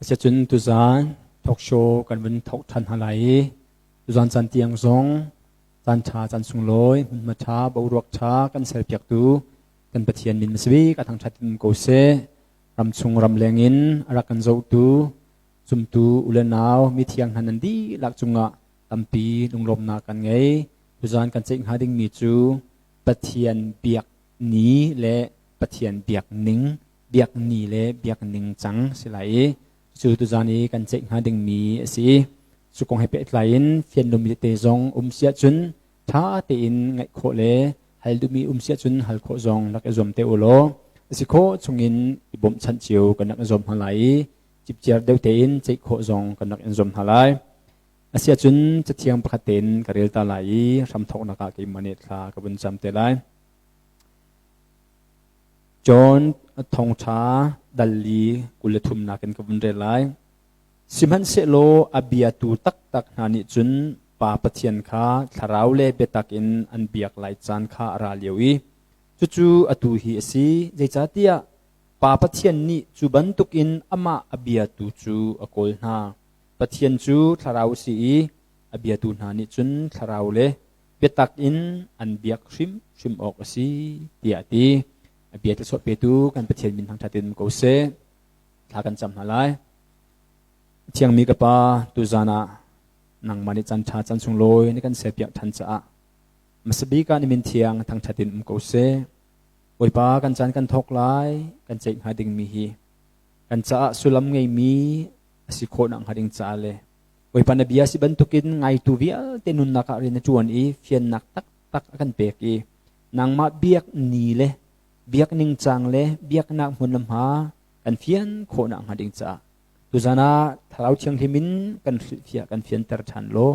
Asiahcun tuzaan talk show kan vun thawk ṭhan hna lai i tuzaan caan tiang zong caan ṭha caan sunglawi hmunhma ṭha boruak ṭha kan serpiaktu kan Pathian min hmasabik a thangṭhat in ko seh. Ramchung ramleng in a rak kan zohtu zumtu u le nau mithiang hna nan dihlak cungah tampi lunglawmnak kan ngei. Tuzaan kan ceih hnga dingmi cu Pathian biak ni le Pathian biak ning, biak ni le biak ning cang si lai i cu tuzaan i kan ceih hnga dingmi a si. Cu kong he pehtlai in fianlumi tete zong um si ahcun ṭha tein ngaih khawh le hal duhmi um si ahcun hal khawh zong rak i zuam te u law a si khawh chungin i bawmhchanh cio kan rak i zuam hna lai i cipciar deuh tein ceih khawh zong kan rak in zuam hna lai. Asiahcun cathiang pakhat tein ka rel ta lai i hramthawknak ah keimah nih thla ka vun cam te lai. John thawngṭha dal li 23 nak in ka vun rel lai. Sihmanhsehlaw a biatu taktak hna nih cun Pa Pathian kha thlarau le biatak in an biak lai caan kha a ra lio i cucu atu hi a si, zeicahtiah Pa Pathian nih cu bantukin amah a biatu cu a kawl hna. Pathian cu thlarau a si i a biatu hna nih cun thlarau le biatak in an biak hrimhrim awk a si tiah a ti. A bia thluachuah petu kan Pathian min thangṭhat in um ko seh. Thla kan cam hna lai. Thiangmi ka Pa, tuzan ah nangmah nih caan ṭha caan sunglawi na kan serpiak ṭhan caah hmasabik ah na min thiang thangṭhat in um ko seh. Bawipa kan caan kan thawk lai, kan ceih hnga dingmi hi kan caah sullam ngeimi a si khawh nak hnga ding caah le Bawipa na bia si bantukin ngaitu vialte nunnak ah rian na ṭuan i fiannak taktak a kan pek i nangmah biak ni le biak ningcang le biaknak hmun le hma kan fian khawh nak hnga ding caah tuzan ah Thlarau Thianghlim in kan hrilhfiah kan fianter ṭhan law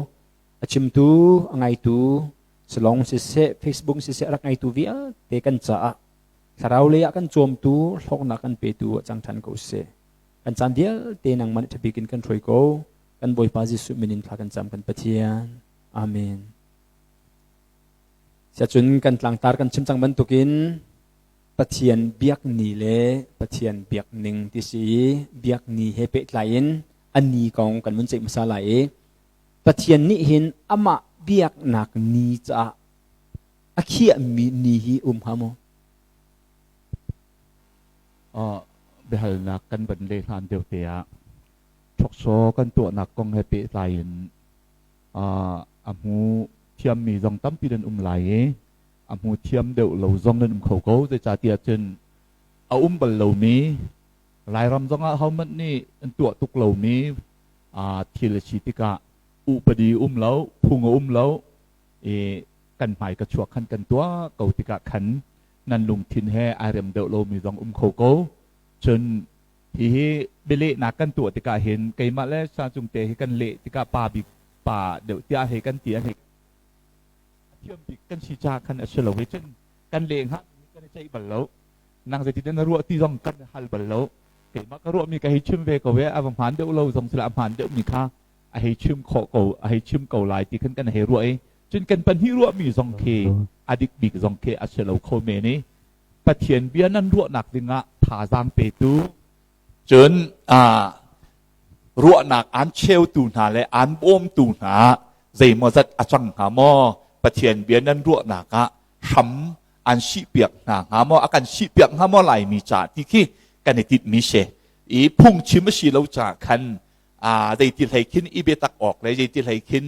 a chimtu a ngaitu salong siseh Facebook siseh rak ngaitu vialte kan caah thlarau lei ah kan cawmtu hlawknak kan petu ah cang ṭhan ko seh. Kan caan vialte nangmah nih ṭhabik in kan hruai ko. Kan Bawipa Jesuh min in thla kan cam kan Pathian. Amen. Siacun kan tlangtar kan chim cang bantukin Pathian biak ni le Pathian biak ning ti si i biak ni he pehtlai in a ni kong kan vun ceih hmasa lai i Pathian nih hin amah biaknak ni caah a khiahmi ni hi um hnga maw? Biahalnak kan van leh hlan deuh te ah ṭhoksaw kan tuahnak kong he pehtlai in a hmu thiammi zong tampi nan um lai i a hmu thiam deuh lo zong nan um kho ko. Zeicahtiah cun a um bal lomi Lairam zongah hohmanh nih an tuah tuk lomi thil a si tikah upadi um lo, phung a um lo i kan hmai ka chuak khan kan tuah ko tikah khan nan lungthin he ai rem deuh lomi zong um kho ko. Cun hihi bialehnak kan tuah tikah hin keimah le Sacung te hi kan leh tikah pa bik pa deuh tiah hei kan ti a hei a thiam bik kan si caah khan a si lo hi cun kan leh hnga kan i ceih bal lo nang zeitin na ruah ti zong kan hal bal lo keimah ka ruahmi ka hei chim ve ko e a va hmaan deuh lo zong sila a hmaan deuhmi kha a hei chim khawh ko a hei chim ko lai ti khan kan hei ruah i cun kan pahnih ruahmi zong khi a dik bik zong khi a si lo kho men i Pathian bia nan ruahnak dingah thazaang petu cun ruahnak aan cheutu hna le aan bawmtu hna zeimawzat a cang hnga maw Pathian bia nan ruahnak ah hram an sihpiak hna hnga maw a kan sihpiak hnga maw Laimi ca ti khi kan i tinhmi si i phungchim a si lo caah khan zeiti hlei khin i biatak awk le zeiti hlei khin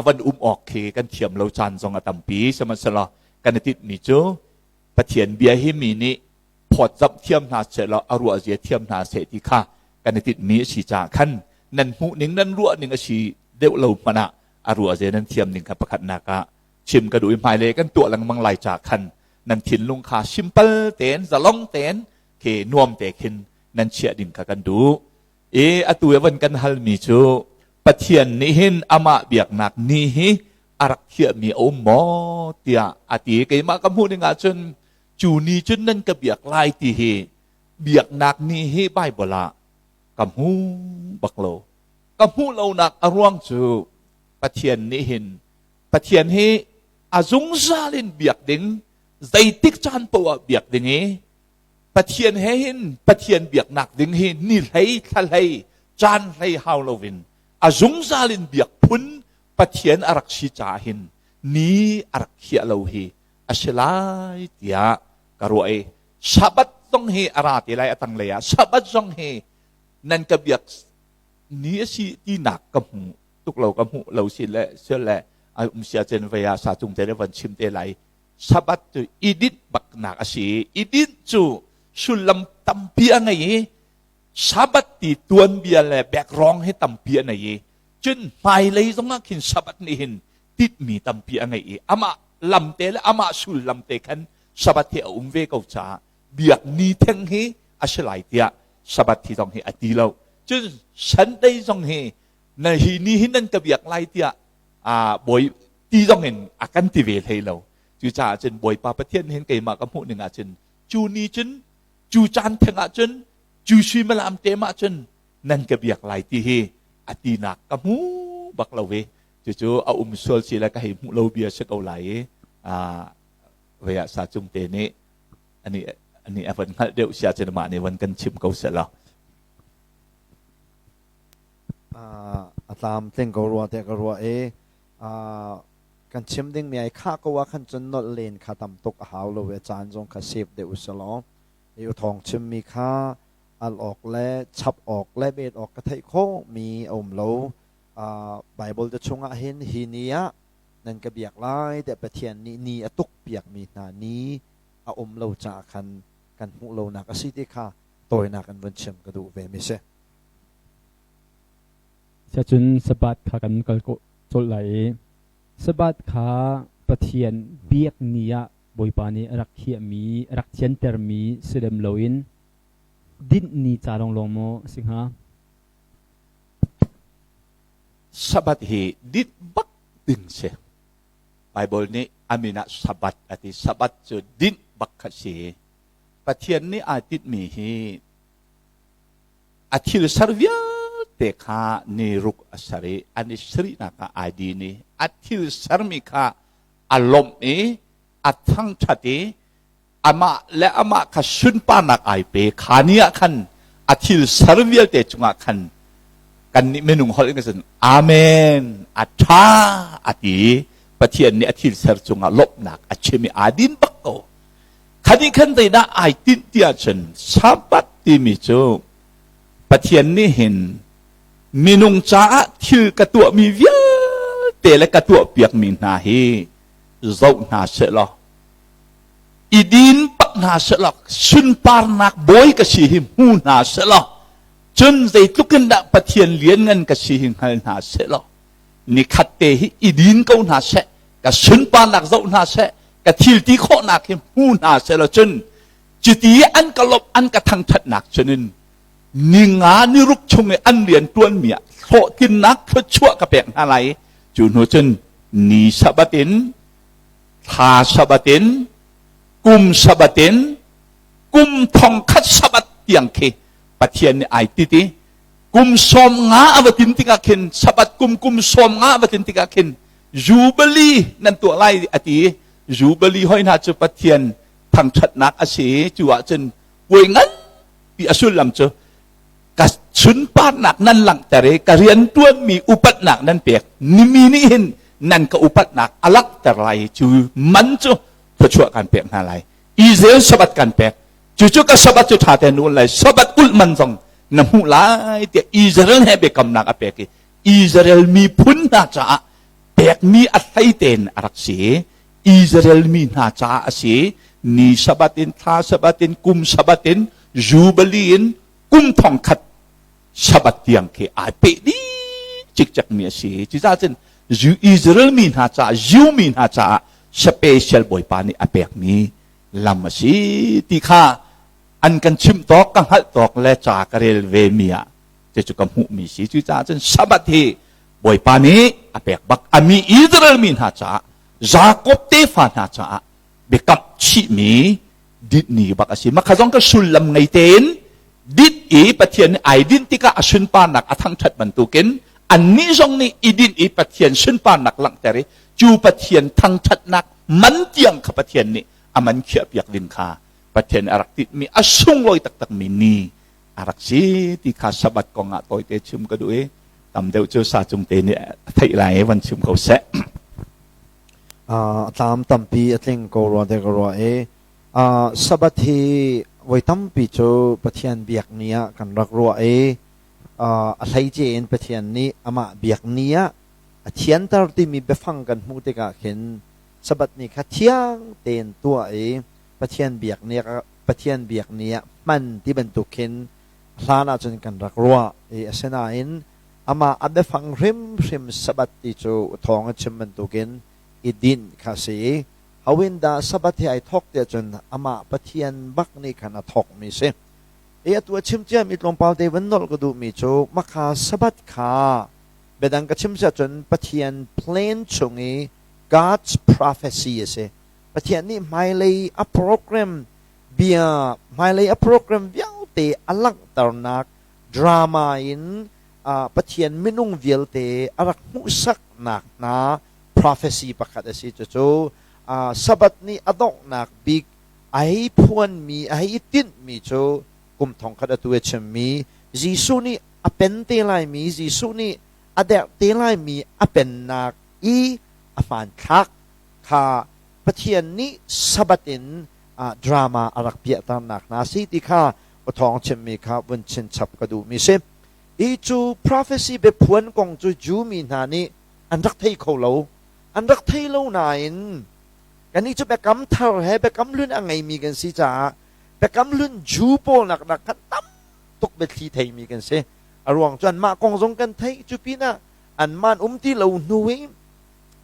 van um awk khi kan thiam lo caan zong a tampi sihmanhsehlaw kan i tinhmi cu Pathian bia hi mi nih phawtzamh thiam hna seh law a ruah zia thiam hna seh ti kha kan i tinhmi a si caah khan nan hmuh ning nan ruah ning a si deuh lo hmanh ah a ruah zia nan thiam ning kha pakhatnak ah chim ka duh i hmailei kan tuah lengmang lai caah khan nan thinlung kha simple tein zalong tein khi nuam te khin nan chiah ding kha kan duh i atu i van kan halmi cu Pathian nih hin amah biaknak ni hi a rak thiahmi a um maw tiah a ti. Keimah ka hmuh ning ahcun cu ni cun nan ka biak lai ti hi biaknak ni hi Bible ah ka hmu bak lo. Ka hmuh lonak a ruang cu Pathian nih hin Pathian hi a zungzal in biak ding zeitik caan poah biak ding i Pathian he hin Pathian biaknak ding hi ni hlei thla hlei Caan hlei hau loin a zungzal in biak phun Pathian a rak si caah hin ni a rak khiah lo hi a si lai tiah ka ruah i Sabbath zong hi a ra te lai a tanglei ah Sabbath zong hi nan ka biak ni a si tinak ka hmu tuk lo ka hmuh lo si le sil le a um sia cen vei ah sa cung te le van chim te lai Sabbath cu i dinh baknak a si i dinh cu sullam tampi a ngei i Sabbath ti tuanbia le background hi tampi a nei i cun hmailei zongah khin Sabbath nih hin titmi tampi a ngei i amah lamte le amah sullam te khan Sabbath hi a um ve ko caah biak ni theng hi a si lai tiah Sabbath hi zong hi a ti lo. Cun Sunday zong hi na hi ni hi nan ka biak lai tiah a bawi ti zong in a kan ti ve hlei lo. Cucaah cun Bawipa Pathian hin keimah ka hmuh ning ah cun cu ni cun cu caan theng ah cun cu suimilam te mah cun nan ka biak lai ti hi a tinak ka hmu bak lo ve. Cucu a um sual si le ka hei hmuh lo bia si ko lai i vei ah sa cung te nih ani ani a van hngalh deuh sia cun mah nih van kan chim ko seh law. A tlam tling ko rua te ka rua i kan chim ding mi ai khah ko ah khan cun nolh len kha tam tuk a hau lo e caan zong kha save deuh usih law i thawng chim mi kha al awk le chap awk le bet awk ka theih khawh mi a um lo. Bible te chungah hin hi ni ah nan ka biak lai tiah Pathian nih ni a tuk piakmi hna ni a um lo caah khan kan hmuh lonak a si ti kha tawinak in vun chim ka duh ve mi si. Cun Sabbath kha kan kal colh lai i Sabbath kha Pathian biak ni ah Bawipa nih a rak khiahmi, a rak thiantermi si lem loin dinh ni ca lawnglawng maw a si hnga? Sabbath hi dit bak ding si. Bible nih a min ah Sabbath a ti. Sabbath cu dinh bak kha si. Pathian nih aa tinhmi hi a thil ser vialte kha ni ruk a ser i an i sarihnak ah ai din i a thil sermi kha a lawmh i a thangṭhat i amah le amah kha sunparnak ai pe. Kha ni ah khan a thil ser vialte cungah khan kannih minung holh in kan Amen a ṭha a ti. Pathian nih a thil ser cungah lawmhnak a chim i aa din bak ko. Khani khan zeidah ai tinh ti ahcun Sabbath timi cu Pathian nih hin minung caah thil ka tuahmi vialte le ka tuahpiakmi hna hi zoh hna sehlaw i din bak hna sehlaw sunparnak bawi ka si hi hmu hna sehlaw cun zeitluk in dah Pathian lianngan ka si hi hngal hna sehlaw nikhat te hi i din ko hna seh ka sunparnak zoh hna seh ka thil ti khawhnak hi hmu hna sehlaw cun cuti an ka lawmh an ka thangṭhatnak cunin ninga niruk chung i an rian ṭuanmi ah hlawhtlinnak thluachuah ka pek hna lai. Cu hnu cun ni Sabbath in thla Sabbath in kum Sabbath in kum thongkhat Sabbath tiang khi Pathian nih ai tit i kum 50 a va tin tikah khin Sabbath kum kum 50 a va tin tikah khin Jubilee nan tuah lai a ti. Jubilee hoi hna cu Pathian thangṭhatnak a si. Cu ahcun puai nganpi a sullam cu ka sunparnak nan langhter i ka rianṭuanmi upatnak nan pek nimi nih hin nan ka upatnak a langhter lai i cu man cu thluachuah kan pek hna lai. Israel Sabbath kan pek cucu ka Sabbath cu ṭha tein ulh lai Sabbath ulh man zong na hmuh lai tiah Israel he biakamnak a pek i Israel miphun hna caah pekmi a hlei tein a rak si. Israel mi hna caah a si. Ni Sabbath in thla Sabbath in kum Sabbath in Jubilee in kum 1000 Sabbath tiang khi ai peh dih cikcek mi a si. Cucaah cun Israel mi hna caah Jew mi hna caah special Bawipa nih a pekmi lam a si ti kha an kan chimh tawk ka hngalh tawk le ca ka rel ve mi ah cucu ka hmuhmi si. Cucaah cun Sabbath hi Bawipa nih a pek bak a mi Israel mi hna caah Jakob tefa hna caah biakam chihmi dinh ni bak a si. Makha zong ka sullam ngei tein dit i Pathian nih ai dinh tikah a sunparnak a thangṭhat bantukin annih zong nih i dinh i Pathian sunparnak langhter i cu Pathian thangṭhatnak man tiang kha Pathian nih a man khiahpiak ding kha Pathian a rak tinhmi a sunglawi taktakmi ni. A rak si ti kha Sabbath kong ah tawite chim ka duh i tam deuh cu sa cung te nih a theih lai i van chim ko seh. A tlam tampi a tling ko rua te ka ruah i Sabbath hi voi tampi cu Pathian biak ni ah kan rak ruah i a hleice in Pathian nih amah biak ni ah a thianter timi biafang kan hmuh tikah khin Sabbath ni kha thiang tein tuah i Pathian biak ni Pathian biak ni ah hman ti bantuk khin hlan ahcun kan rak ruah i asinain amah a biafang hrimhrim Sabbath ti cu thawng a chim bantukin i dinh kha a si i hawin dah Sabbath hi ai thawk tiah cun amah Pathian bak nih khan a thawkmi si. I atu a chim ciami tlawmpal te van nolh ka duhmi cu makha Sabbath kha biadang ka chim siah cun Pathian plan chung i God's prophecy a si. Pathian nih hmailei a program bia hmailei a program vialte a langhternak drama in Pathian minung vialte a rak hmuhsaknak hna prophecy pakhat a si. Cucu Sabbath ni a donghnak bik a hei phuanmi a hei i tinhmi cu kum thongkhat atu a chimmi Jesuh nih a pen te laimi Jesuh nih a derh te laimi a pennak i a hmanthlak kha Pathian nih Sabbath in drama a rak piahternak hna si ti kha thawng chimmi kha vun chinchap ka duhmi si. Hi cu prophecy biaphuan kong cu Jew mi hna nih an rak thei kho lo. An rak thei lo nain kannih cu biakam thar he biakam hlun a ngeimi kan si caah biakam hlun Jew pawl nak nak khan tam tuk biathli theimi kan si. A ruang cu anmah kong zong kan theih cu pinah anmah an um ti lo hnu i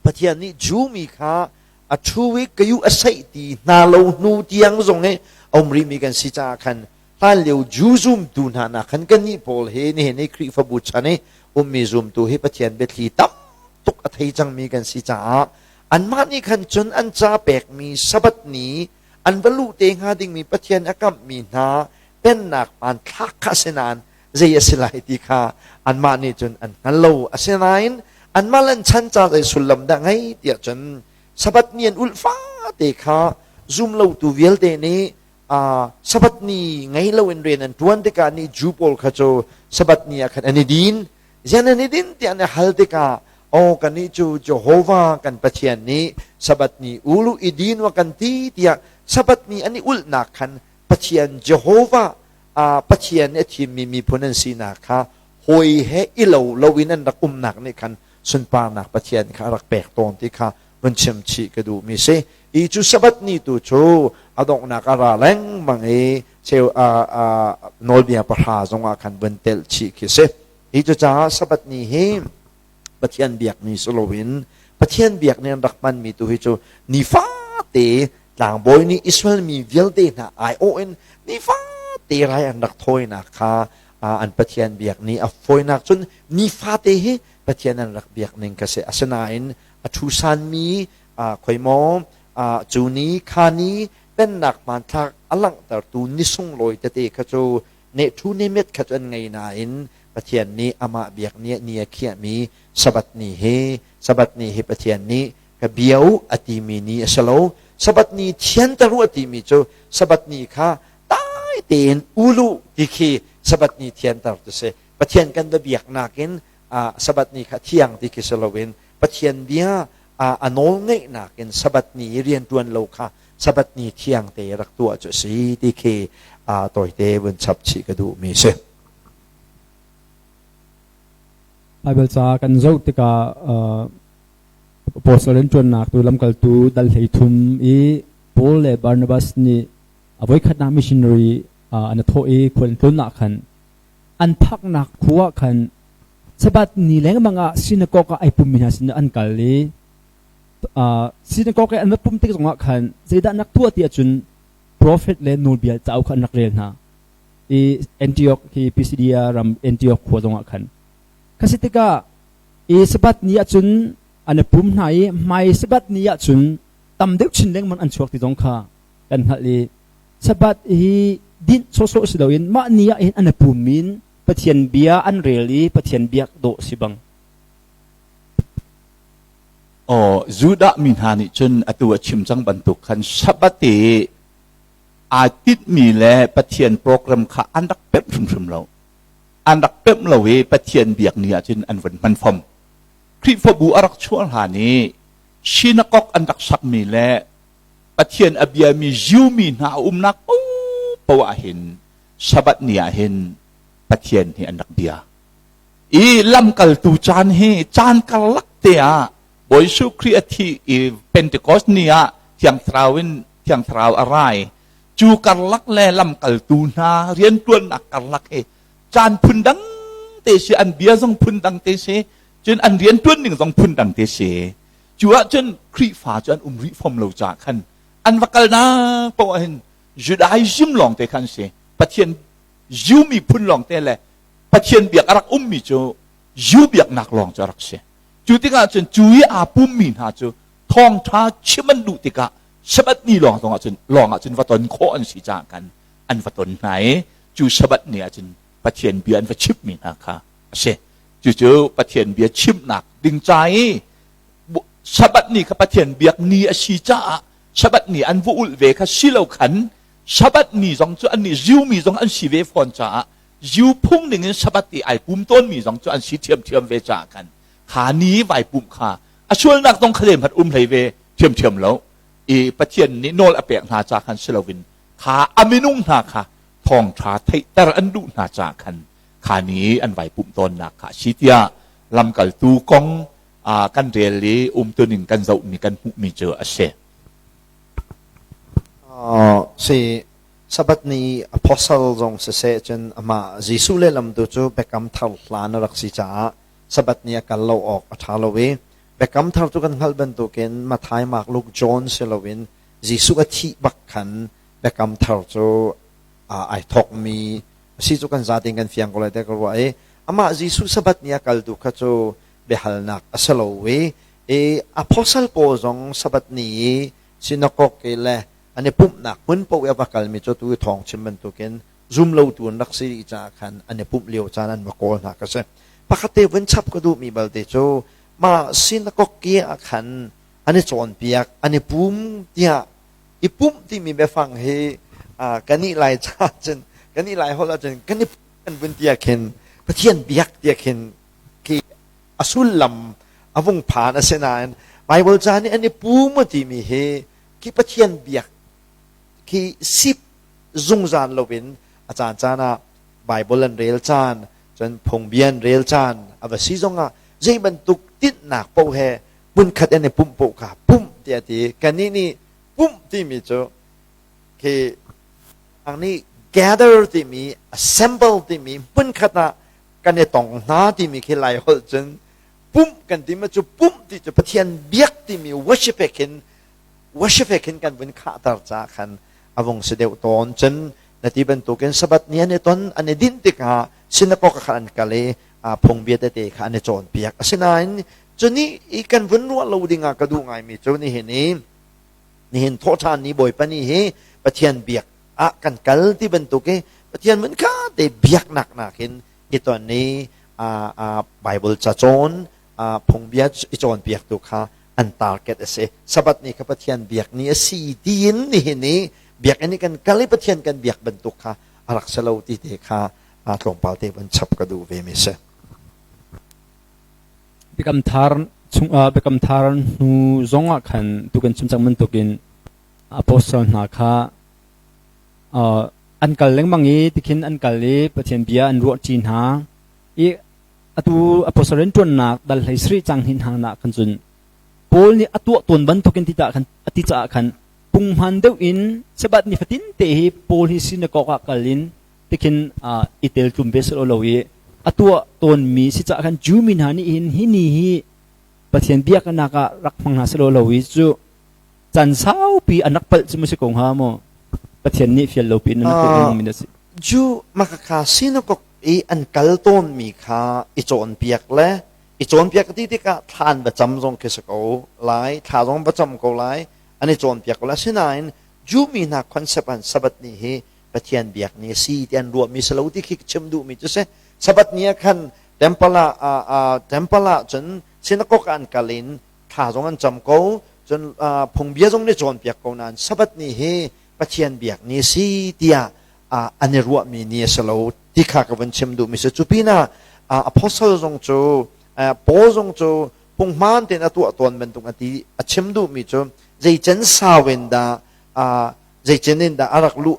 Pathian nih Jew mi kha a ṭhu i ka yu a saih ti hna lo hnu tiang zong i a um rihmi kan si caah khan hlanlio Jew zumtu hna nak khan kannih pawl hi nihin i Khrihfabu chan i ummi zumtu hi Pathian biathli tam tuk a thei cangmi kan si caah anmah nih khan cun an ca pekmi Sabbath ni an va luh te hnga dingmi Pathian a kamhmi hna pennak hmanthlak kha a si nain zei a si lai ti kha anmah nih cun an hngal lo. Asinain anmah le an chan ca zei sullam dah ngei tiah cun Sabbath ni an ulh fate kha zum lotu vialte nih Sabbath ni ngei loin rian an ṭuan tikah nih Jew pawl kha cu Sabbath ni ah khan an i din. Zian an i din tiah an i hal tikah aw kannih cu Jehovah kan Pathian nih Sabbath ni ulu i din wa kan ti tiah Sabbath ni an i ulhnak khan Pathian Jehovah Pathian nih a thimmi miphun an sinak kha hawi he i lo loin an rak umnak nih khan sunparnak Pathian kha a rak pek tawn ti kha vun chim chih ka duhmi si. I cu Sabbath ni tu cu a donghnak a ra lengmang i cheu nawlbia pahra zongah khan vun telh chih khi si. Hi cucaah Sabbath ni hi Pathian biak ni si loin Pathian biak ni an rak hmanmi tu hi cu nifate tlangbawi nih Israel mi vialte hna aiawh in nifate rai an rak thawinak kha an Pathian biak ni a fawinak cun nifate hi Pathian an rak biak ning ka si. Asinain a ṭhusanmi khoimaw cu ni kha ni pennak hmanthlak a langhtertu ni sunglawi tete kha cu nehṭhu nemet kha cu an ngei nain Pathian nih amah biak ni ni a khiahmi Sabbath ni hi Sabbath ni hi Pathian nih ka bia u a timi ni a si lo. Sabbath ni thianter u a timi cu Sabbath ni kha dai tein ulu ti khi Sabbath ni thianter ti si. Pathian kan va biaknak in Sabbath ni kha thiang ti khi si loin Pathian bia a nawl ngeihnak in Sabbath ni i rianṭuan lo kha Sabbath ni thiang te rak tuah cu a si ti khi tawite vun chap chih ka duhmi si. Bible ca kan zoh tikah Apostle rianṭuannak tu lamkaltu dal 13 i Paul le Barnabas nih a voikhatnak missionary an thawh i khual an tlunnak khan an phaknak khua ah khan Sabbath ni lengmang ah synagogue ah ai pummi hna sin an kal i synagogue i an va pum tik zongah khan zeidah an rak tuah ti ahcun prophet le nawlbia cauk kha an rak rel hna i Antioch hi Pisidia ram Antioch khua zongah khan khasi tikah i Sabbath ni ahcun an i pum hna i hmai Sabbath ni ahcun tam deuh chin lengmang an chuak ti zong kha kan hngalh i Sabbath hi dinh sawhsawh si loin mah ni ah hin an i pum in Pathian bia an rel i Pathian biak dawh si bang. Aw Judah mi hna nih cun atu a chim cang bantuk khan Sabbath i Aa tinhmi le Pathian program kha an rak pemh hrimhrim lo. An rak pemh lo i Pathian biak ni ahcun an vun hman fom. Khrihfabu a rak chuah hlan i synagogue an rak sakmi le Pathian a biami Jew mi hna a umnak paohpaoh ah hin Sabbath ni ah hin Pathian hi an rak bia. I lamkaltu caan hi caan karlak te ah Bawi Jesuh Khrih a thih i Pentecost ni ah Thiang Thlarau in Thiang Thlarau a rai. Cu karlak le lamkaltu hna rianṭuannak karlak hi caan phundang te si, an bia zong phundang te si, cun an rianṭuan ning zong phundang te si. Cu ahcun Khrihfa cu an um rih fom lo caah khan an va kalnak paoh ah hin Judaism lawng te khan si. Pathian Jew miphun lawng te le Pathian biak a rak ummi cu Jew biaknak lawng cu a rak si. Cu tikah cun cu i aa pummi hna cu thawngṭha chim an duh tikah Sabbath ni lawng zong ahcun lawng ahcun va ton khawh an si caah khan an va ton hna i cu Sabbath ni ahcun Pathian bia an va chimhmi hna kha a si. Cucu Pathian bia chimnak ding ca i Sabbath ni kha Pathian biak ni a si caah Sabbath ni an va ulh ve kha si lo khan Sabbath ni zong cu annih Jew mi zong an si ve fawn caah Jew phung ning in Sabbath i ai pum tawnmi zong cu an si ṭhiamṭhiam ve caah khan kha ni vai pumh kha a sualnak zong kha lem hat um hlei ve ṭhiamṭhiam lo i Pathian nih nawl a pek hna ca khan si loin kha a minung hna kha thawngṭha theihter an duh hna caah khan kha ni an vai pumh tawnnak kha a si tiah lamkaltu kong kan rel i umtuning kan zohmi kan hmuhmi cu a si. Si Sabbath ni apostle zong siseh cun amah Jesuh lehlam tu cu Biakam Thar hlan a rak si caah Sabbath ni a kal lo awk a ṭha lo i Biakam Thar cu kan hngalh bantukin Matthai, Mark, Luke, John si loin Jesuh a thih bak khan Biakam Thar cu ai thawkmi a si cu kan zatein kan fiang ko lai tiah ka ruah i amah Jesuh Sabbath ni a kal tu kha cu biahalnak a si lo i apostle pawl zong Sabbath ni i synagogue le an i pumhnak hmun paoh i a va kalmi cu tu i thawng chim bantukin zum lotu an rak si dih caah khan an i pumh lio caan an va kawl hna ka si. Pakhat te vun chap ka duhmi balte cu mah synagogue ah khan an i cawnpiak, an i pum tiah i pumh timi biafang hi kan ih lai ca cun kan ih lai holh ahcun kan i kan vun tiah khin Pathian biak tiah khin khi a sullam a vung phan a si nain Bible ca nih an i pum timi hi khi Pathian biak khi sip zungzal loin a caan caan ah Bible an rel caan cun phungbia an rel caan a va si zongah zei bantuk tinhnak paoh he hmunkhat an i pumh paoh kha pumh tiah ti kannih nih pumh timi cu khi ang nih gather timi assemble timi hmunkhat ah kan i tong hna timi khi lai holh cun pumh kan ti ma cu pumh ti cu Pathian biak timi worship he khin worship he khin kan vun khahter ca khan a vung si deuh tawn. Cun na ti bantukin Sabbath ni an i ton an i dinh tikah synagogue kha an kal i phungbia tete kha an i cawnpiak. Asinain cuni i kan vun ruah lo dingah ka duh ngaimi cu nihin i nihin thawhṭhan ni Bawipa ni hi Pathian biak ah kan kal ti bantuk i Pathian mun kha te biaknak nakin i ton i Bible ca cawn phungbia i cawnpiaktu kha an target a si. Sabbath ni kha Pathian biak ni a si tiin nihin i biakinn i kan kal i Pathian kan biak bantuk kha a rak si lo ti te kha tlawmpal te van chap ka duh ve mi si. Biakam Thar chung Biakam Thar hnu zong ah khan tu kan chim cang bantukin apostle hna kha an kal lengmang i tikhin an kal i Pathian bia an ruahṭi hna i atu apostle rianṭuannak dal hlei sarih cang hin hang nak khan cun Paul nih a tuah tawn bantukin ti khan a ti caah khan punghman deuh in Sabbath ni fatin te hi Paul hi synagogue ah kal in tikhin i tel tlum ve selo lo i a tuah tawnmi si caah khan Jew mi hna nih hin hi ni hi Pathian biaknak ah rak hmang hna selo lo i cu caan saupi an rak palh cu mu si ko hnga maw? Pathian nih fial lo piin an rak tuah min a si. Jew makakha synagogue i an kal tawnmi kha i cawnpiak le i cawnpiak ti tikah thla an va cam zong khi si ko lai, thla zong va cam ko lai, an i cawnpiak ko lai. Asinain Jew mi hna concept an Sabbath ni hi Pathian biak ni a si ti an ruahmi si lo ti khi chim duhmi cu si. Sabbath ni ah khan temple ah temple ah cun synagogue ah an kal in thla zong an cam ko, cun phungbia zong nih cawnpiak ko nain Sabbath ni hi Pathian biak ni a si tiah an i ruahmi ni a si lo ti kha ka vun chim duhmi si. Cu pinah apostle zong cu Paul zong cu punghman tein a tuah tawn bantuk a ti a chim duhmi cu zeicen sau in dah zeicen in dah a rak luh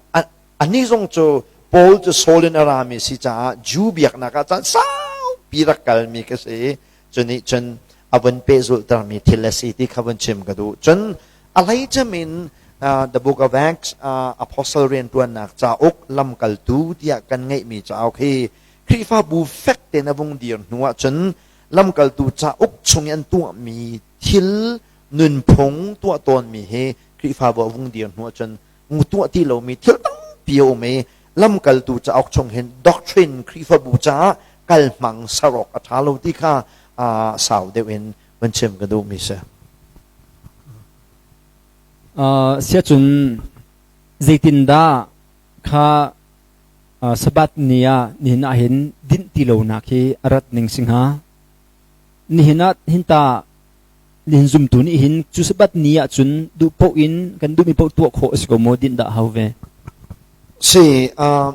anih zong cu Paul cu Saul in a rami si caah Jew biaknak ah caan saupi rak kalmi ka si cu nih cun a vun pehzulhtermi thil a si ti kha vun chim ka duh. Cun a hleicem in The Book of Acts Apostle rianṭuannak cauk lamkaltu tiah kan ngeihmi cauk hi Khrihfabu fek tein a vung dir hnu ahcun lamkaltu cauk chung i an tuahmi thil nunphung tuah tawnmi hi Khrihfabu a vung dir hnu ahcun tuah ti lomi thil tampi a um i lamkaltu cauk chung hin doctrine Khrihfabu caah kalhmang ser awk a ṭha lo ti kha sau deuh in van chim ka duhmi si. Siacun zeitindah kha Sabbath ni ah nihin ah hin dinh ti lonak hi a rat ning si hnga? Nihin ah hin ta nihin zumtu nih hin cu Sabbath ni ah cun duh paoh in kan duhmi paoh tuah khawh a si ko maw dinh dah hau ve? Si,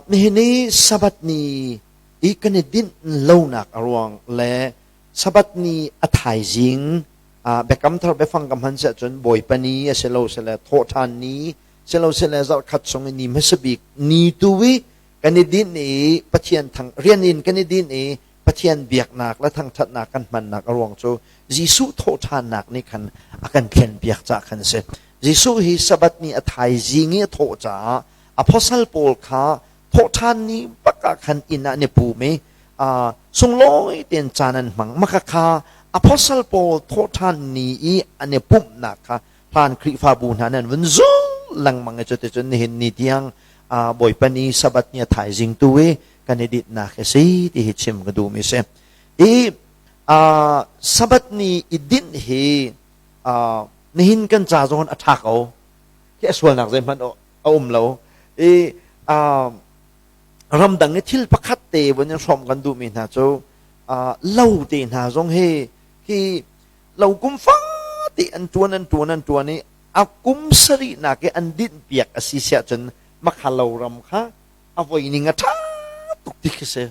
nihin i Sabbath ni i kan i dinh lonak a ruang le Sabbath ni a thaizing biakam thar biafang ka hman siah cun Bawipa ni a si lo sile thawhṭhan ni si lo sile zarhkhat chung i ni hmasa bik ni tu i kan i dinh i Pathian thang rian in kan i dinh i Pathian biaknak le thangṭhatnak kan hmannak a ruang cu Jesuh thawhṭhannak nih khan a kan thlenpiak caah khan a si. Jesuh hi Sabbath ni a thaizing i a thawh caah apostle pawl kha thawhṭhan ni bak ah khan inn ah an i pum i sunglawi tein caan an hmang. Maka kha apostle pawl thawhṭhan ni i an i pumhnak kha hlan Khrihfabu hna nih an vun zul lengmang i cuticun nihin ni tiang Bawipa ni Sabbath ni a thaizing tu i kan i dinhnak a si ti hi chim ka duhmi a si. I Sabbath ni i dinh hi nihin kan ca zong a ṭha ko. Khi a sualnak zeihmanh a um lo. I ramdang i thil pakhat te vun in hrawm kan duhmi hna cu lo te hna zong hi hi lo kum fate an ṭuan an ṭuan an ṭuan i a kum sarihnak i an dinh piak a si siah cun makha lo ram kha a voi ning a ṭha tuk ti khi si.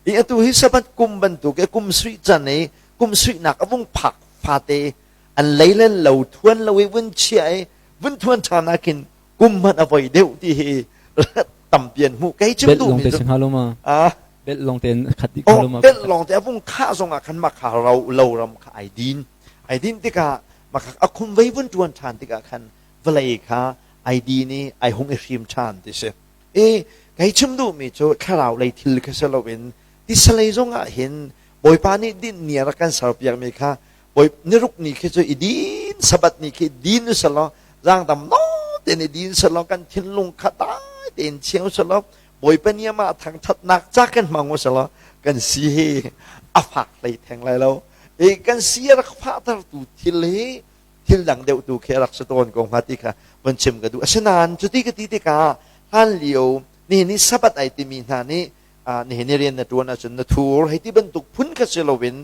I atu hi Sabbath kum bantuk i kum sarih can i kum sarihnak a vung phak fate an lei le lo thuan lo i vun chia i vun thuan ṭhan ah khin kum hmanh a voi deuh ti hi tampi an hmuh. Kei chim Belh duhmi lawngte cu si hnga lo ma? Ah, Belh lawngte in khat dih oh, hnga lo ma? belh lawngte a vung khah zong ah khan makha ro lo ram kha ai din. Ai din tikah makha a khum vei vun ṭuan ṭhan tikah khan vawlei kha ai din i ai hung i hrim ṭhan ti si. I kei chim duhmi cu thlarau lei thil kha si loin tisalei zong ah hin Bawipa nih din ni a rak kan serpiakmi kha Bawi niruk ni khi cu i din Sabbath ni khi din u selaw zaangdam no tein i din selaw kan thinlung kha dai tein chia u selaw Bawipa nih amah thangṭhatnak ca kan hmang u selaw kan si hi a fak hlei theng lai lo. I kan si a rak fahtertu thil hi thil dang deuh tu khi a rak si tawn ko hnga ti kha vun chim ka duh. Asinain cuti ka ti tikah hlan lio nihin i Sabbath ai timi hna nih nihin i rian na ṭuan ahcun na thur hei ti bantuk phun kha si loin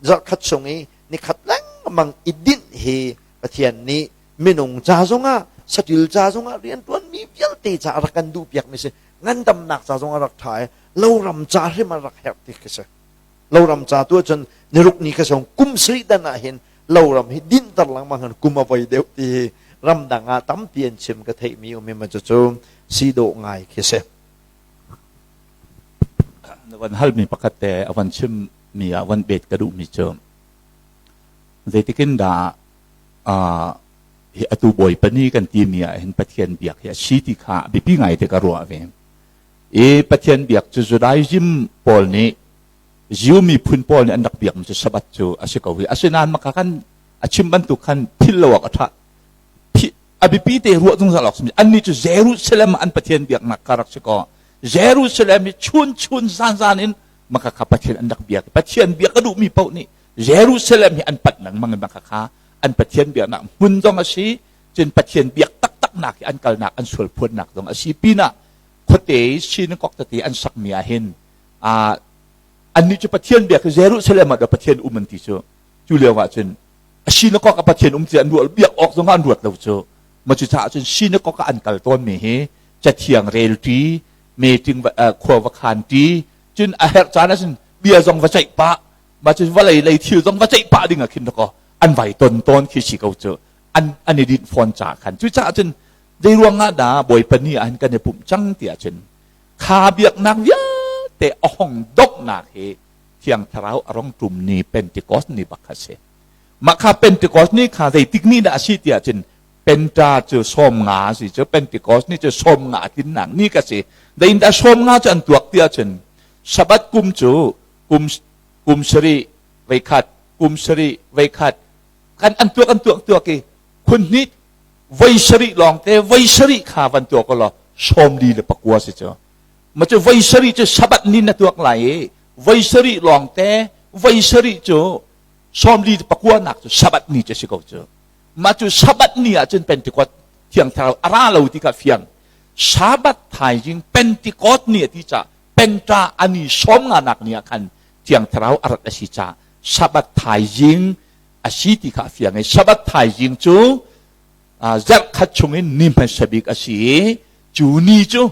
zarhkhat chung i nikhat lengmang i dinh hi Pathian nih minung ca zongah saṭil ca zongah rianṭuanmi vialte ca a rak kan duhpiakmi si ngandamnak ca zong a rak ṭha i loram ca hrim a rak herh ti khi si. Loram ca tu ahcun niruk ni kha song kum sarih dan ah hin loram hi dinter lengmang hin kum a voi deuh ti hi ramdang ah tampi an chim ka theihmi um i ma cucu si dawh ngai khi si. Na van halmi pakhat te a van chimmi ah van bet ka duhmi cu zeitikin dah hi atu Bawipa ni kan timi ah hin Pathian biak hi a si ti kha biapi ngai te ka ruah ve. I Pathian biak cu Judaism pawl nih Jew miphun pawl nih an rak biakmi cu Sabbath cu a si ko hi. Asinain maka kan a chim bantuk khan philh lo awk a ṭha. A biapi te ruah zungzal awk simi annih cu Jerusalem ah an Pathian biaknak kha rak si kaw Jerusalem hi chun chun zan zan in maka kha Pathian an rak biak. Pathian biak a duhmi paoh nih Jerusalem hi an panh lengmang i maka kha an Pathian biaknak hmun zong a si, cun Pathian biak taktaknak hi an kalnak an sual phuannak zong a si pinah khuate i synagogue tete an sakmi ah hin annih cu Pathian biak hi Jerusalem ah dah Pathian um an ti cu cu lio ah cun a synagogue ah Pathian um ti an ruah biak awk zong ah an ruat lo cu. Ma cu caah cun synagogue ah an kal tawnmi hi cathiang relṭi, meeting khua va khanṭi, cun a herh caan ahcun bia zong va ceih pah, ma cun vawlei lei thil zong va ceih pah ding ah khin dakaw an vai ton tawn khi si ko cu. An an i dinh fawn caah khan. Cucaah cun zei ruang ah dah Bawipa ni ah hin kan i pumh cang ti ahcun kha biaknak vialte a hong donghnak hi Thiang Thlarau a rong ṭum ni Pentecost ni bak kha a si. Mah kha Pentecost ni kha zeitik ni dah a si ti ahcun Penta cu 50 a si cu Pentecost ni cu 50 tlinnak ni ka si. Zeitindah 50 cu an tuak ti ahcun Sabbath kum cu kum kum sarih voikhat kum sarih voikhat kan an tuak an tuak tuak i khun hnih voi sarih lawngte voi sarih kha van tuak law 44 si cu. Ma cu voi sarih cu Sabbath ni na tuak lai i voi sarih lawngte voi sarih cu 49 nak cu Sabbath ni cu si ko cu. Mah cu Sabbath ni ah cun Pentecost Thiang Thlarau a ra lo ti kha fiang. Sabbath thaizing Pentecost ni a ti caah Penta ani 50 nak ni ah khan Thiang Thlarau a rat a si caah Sabbath thaizing a si ti kha a fiang i Sabbath thaizing cu zarh khat chungin ni hmasa bik a si i cu ni cu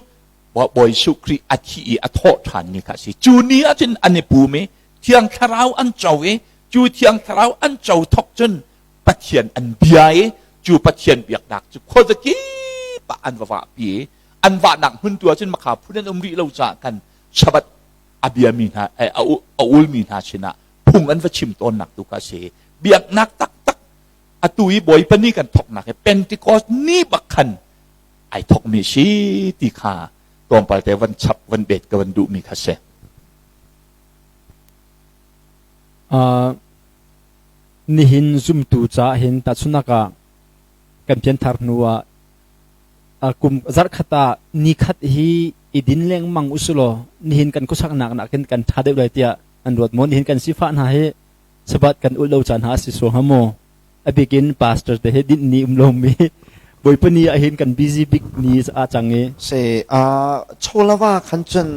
Bawi Jesuh Khrih a thi i a thawh ṭhan ni kha a si. Cu ni ah cun an i pum i Thiang Thlarau an co i cu Thiang Thlarau an co thawk cun Pathian an bia i cu Pathian biaknak cu khuazakip ah an va vahpi i an vahnak hmun tu ah cun makha phun an um rih lo caah khan Sabbath a biami hna a ulmi hna sinah phung an va chim tawnnak tu kha a si. Biaknak taktak atu i Bawipa ni kan thawknak hi Pentecost ni bak khan ai thawkmi si ti kha tlawmpal te van chap van bet ka van duhmi kha si. Nihin zumtu caah hin tahchunhnak ah kan pianthar hnu ah kum zarhkhat ah nikhat hi i din lengmang usulaw nihin kan khuasaknak nakin kan ṭha deuh lai tiah an ruat maw? Nihin kan sifah hna hi Sabbath kan ulh lo caan hna a si suang hnga maw? A bikin pastor te he dinh ni um lomi Bawipa ni ah hin kan busy bik ni a cang i Se chawlava khan cun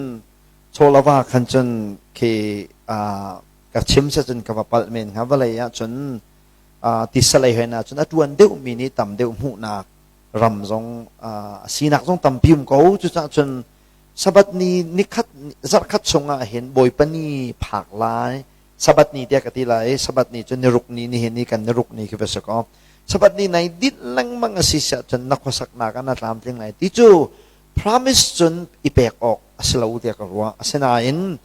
chawlava khan cun khi ka chim se cun ka va palh men hnga vawlei ah cun tisalei hoi na cun a tuan deuh mi nih tam deuh hmuhnak ram zong a sinak zong tampi um ko cucaah cun Sabbath ni nikhat zarhkhat chungah hin Bawipa ni phak lai Sabbath ni tiah ka ti lai Sabbath ni cu niruk ni nihin ni kan niruk ni khi va si ko Sabbath ni nai dinh lengmang a si siah cun na khuasaknak ah na tlamtling lai ti cu promise cun i pek awk a si lo tiah ka ruah asinain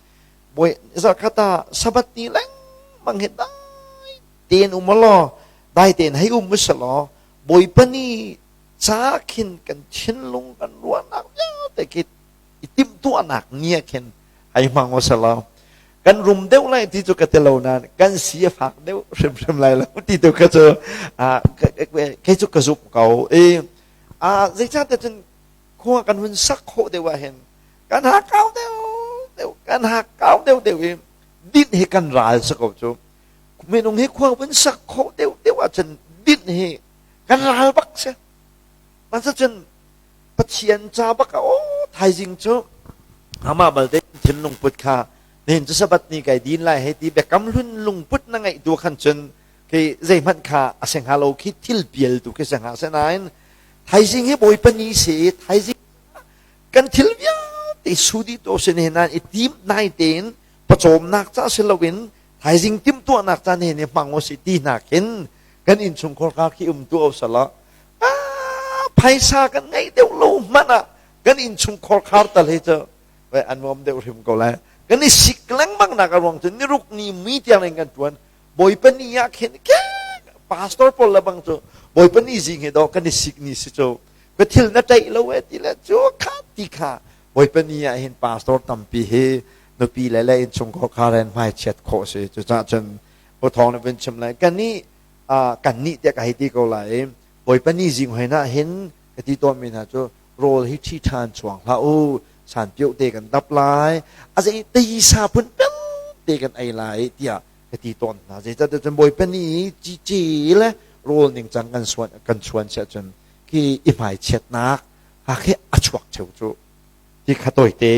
bawi zarhkhat ah Sabbath ni lengmang hi dai tein um law dai tein hei um usih law Bawipa ni ca khin kan thinlung kan ruahnak vialte khi i timhtuahnak ni ah khin hei hmang u selaw kan rum deuh lai ti cu ka ti lo nain kan si a fak deuh hrimhrim lai lo ti tu kha cu kei cu ka zumh ko i zeicahtiah cun khua kan hun sak khawh deuh ah hin kan hakau deuh deuh kan hakau deuh deuh i dinh hi kan ral si ko cu minung hi khua vun sak khawh deuh deuh ahcun dinh hi kan ral bak si cun Pathian ca bak ah aw thaizing cu amah balte thinlung put kha nihin cu Sabbath ni kai din lai hei ti biakam hlun lungput na ngeih tu khan cun khi zeihmanh kha a si hnga lo khi thil pial tu khi si hnga asinain thaizing hi Bawipa ni si i thaizing kan thil vialte su dih to sin hin i tim nai tein pawcawmnak ca si loin thaizing timhtuahnak ca ne ni hmang u si ti hna khin kan innchungkhar ka khi um tu sala phaisa kan ngeih deuh lo hmanh ah kan innchungkhar khar tal hi cu an nuam deuh hrim ko lai kan i sik lengmang nak a ruang cu niruk ni mi tiang in kan tuan bawipa ni ah khin ke pastor pawl le bang cu bawipa ni zing hi do kan i sik ni si cu ka thil na ṭaih lo e ti le cu kha ti kha bawipa ni ah hin pastor tampi hi nupi le le innchungkhar khar in hmai chiat khawh si cucaah cun u thawng na vun chim lai kan nih kan nih tiah ka hei ti ko lai Bawipa ni zing hoi nah hin ka ti tawnmi hna cu rawl hi ṭhi ṭhan chuang hlah u sanpioh te kan dap lai a zei teisa phun te kan ei lai tiah ka ti tawn hna zeicahtiah cun Bawipa ni cici le rawl ningcang kan suan kan chuan siah cun khi i hmaichiatnak ha khi a chuak cheu cu ti kha tawite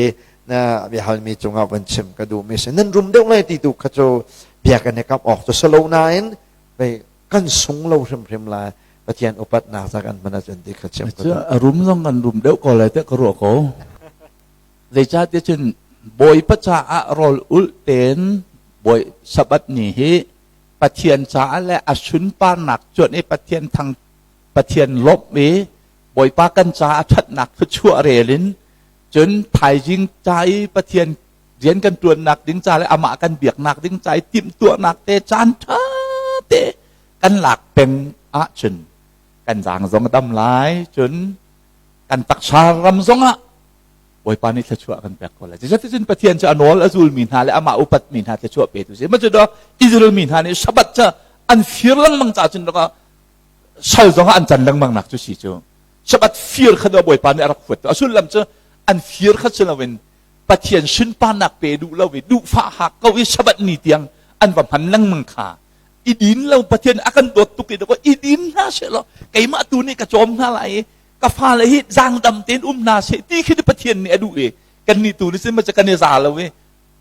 na biahalmi cungah van chim ka duhmi si nan rum deuh lai ti tu kha cu bia kan i kam awk cu si lo nain kan sung lo hrimhrim lai. Pathian upatnak ca kan hman ahcun ti kha chim ka duh. A rum zong kan rum deuh ko lai tiah ka ruah ko. Zeicahtiah cun Bawipa caah rawl ulh tein Bawi Sabbath ni hi Pathian caah le a sunparnak cuanh i Pathian thang Pathian lawmh i Bawipa kan caah a ṭhatnak thluachuah rel in cun thaizing ca i Pathian rian kan ṭuannak ding ca le amah kan biaknak ding ca i timhtuahnak te caan ṭha te kan lak peng ahcun kan zaang zong a dam lai cun kan taksa ram zongah Bawipa nih thluachuah kan pek ko lai. Cuticun Pathian cu a nawl a zulmi hna le amah upatmi hna thluachuah petu si. Macu Israel mi hna nih Sabbath cu an fir lengmang ca cun sal zong ah an can lengmang nak cu si cu. Sabbath fir kha Bawipa nih a rak huat. A sullam cu an fir kha si loin Pathian sunparnak pe duh lo i duhfah hak ko i Sabbath ni tiang an va hman lengmang kha i din lo Pathian a kan dawt tuk i i din hna seh law keimah tu nih ka cawm hna lai i ka fale hi zaangdam tein um hna seh ti khi Pathian nih a duh i kannih tu nih cun kan i za lo i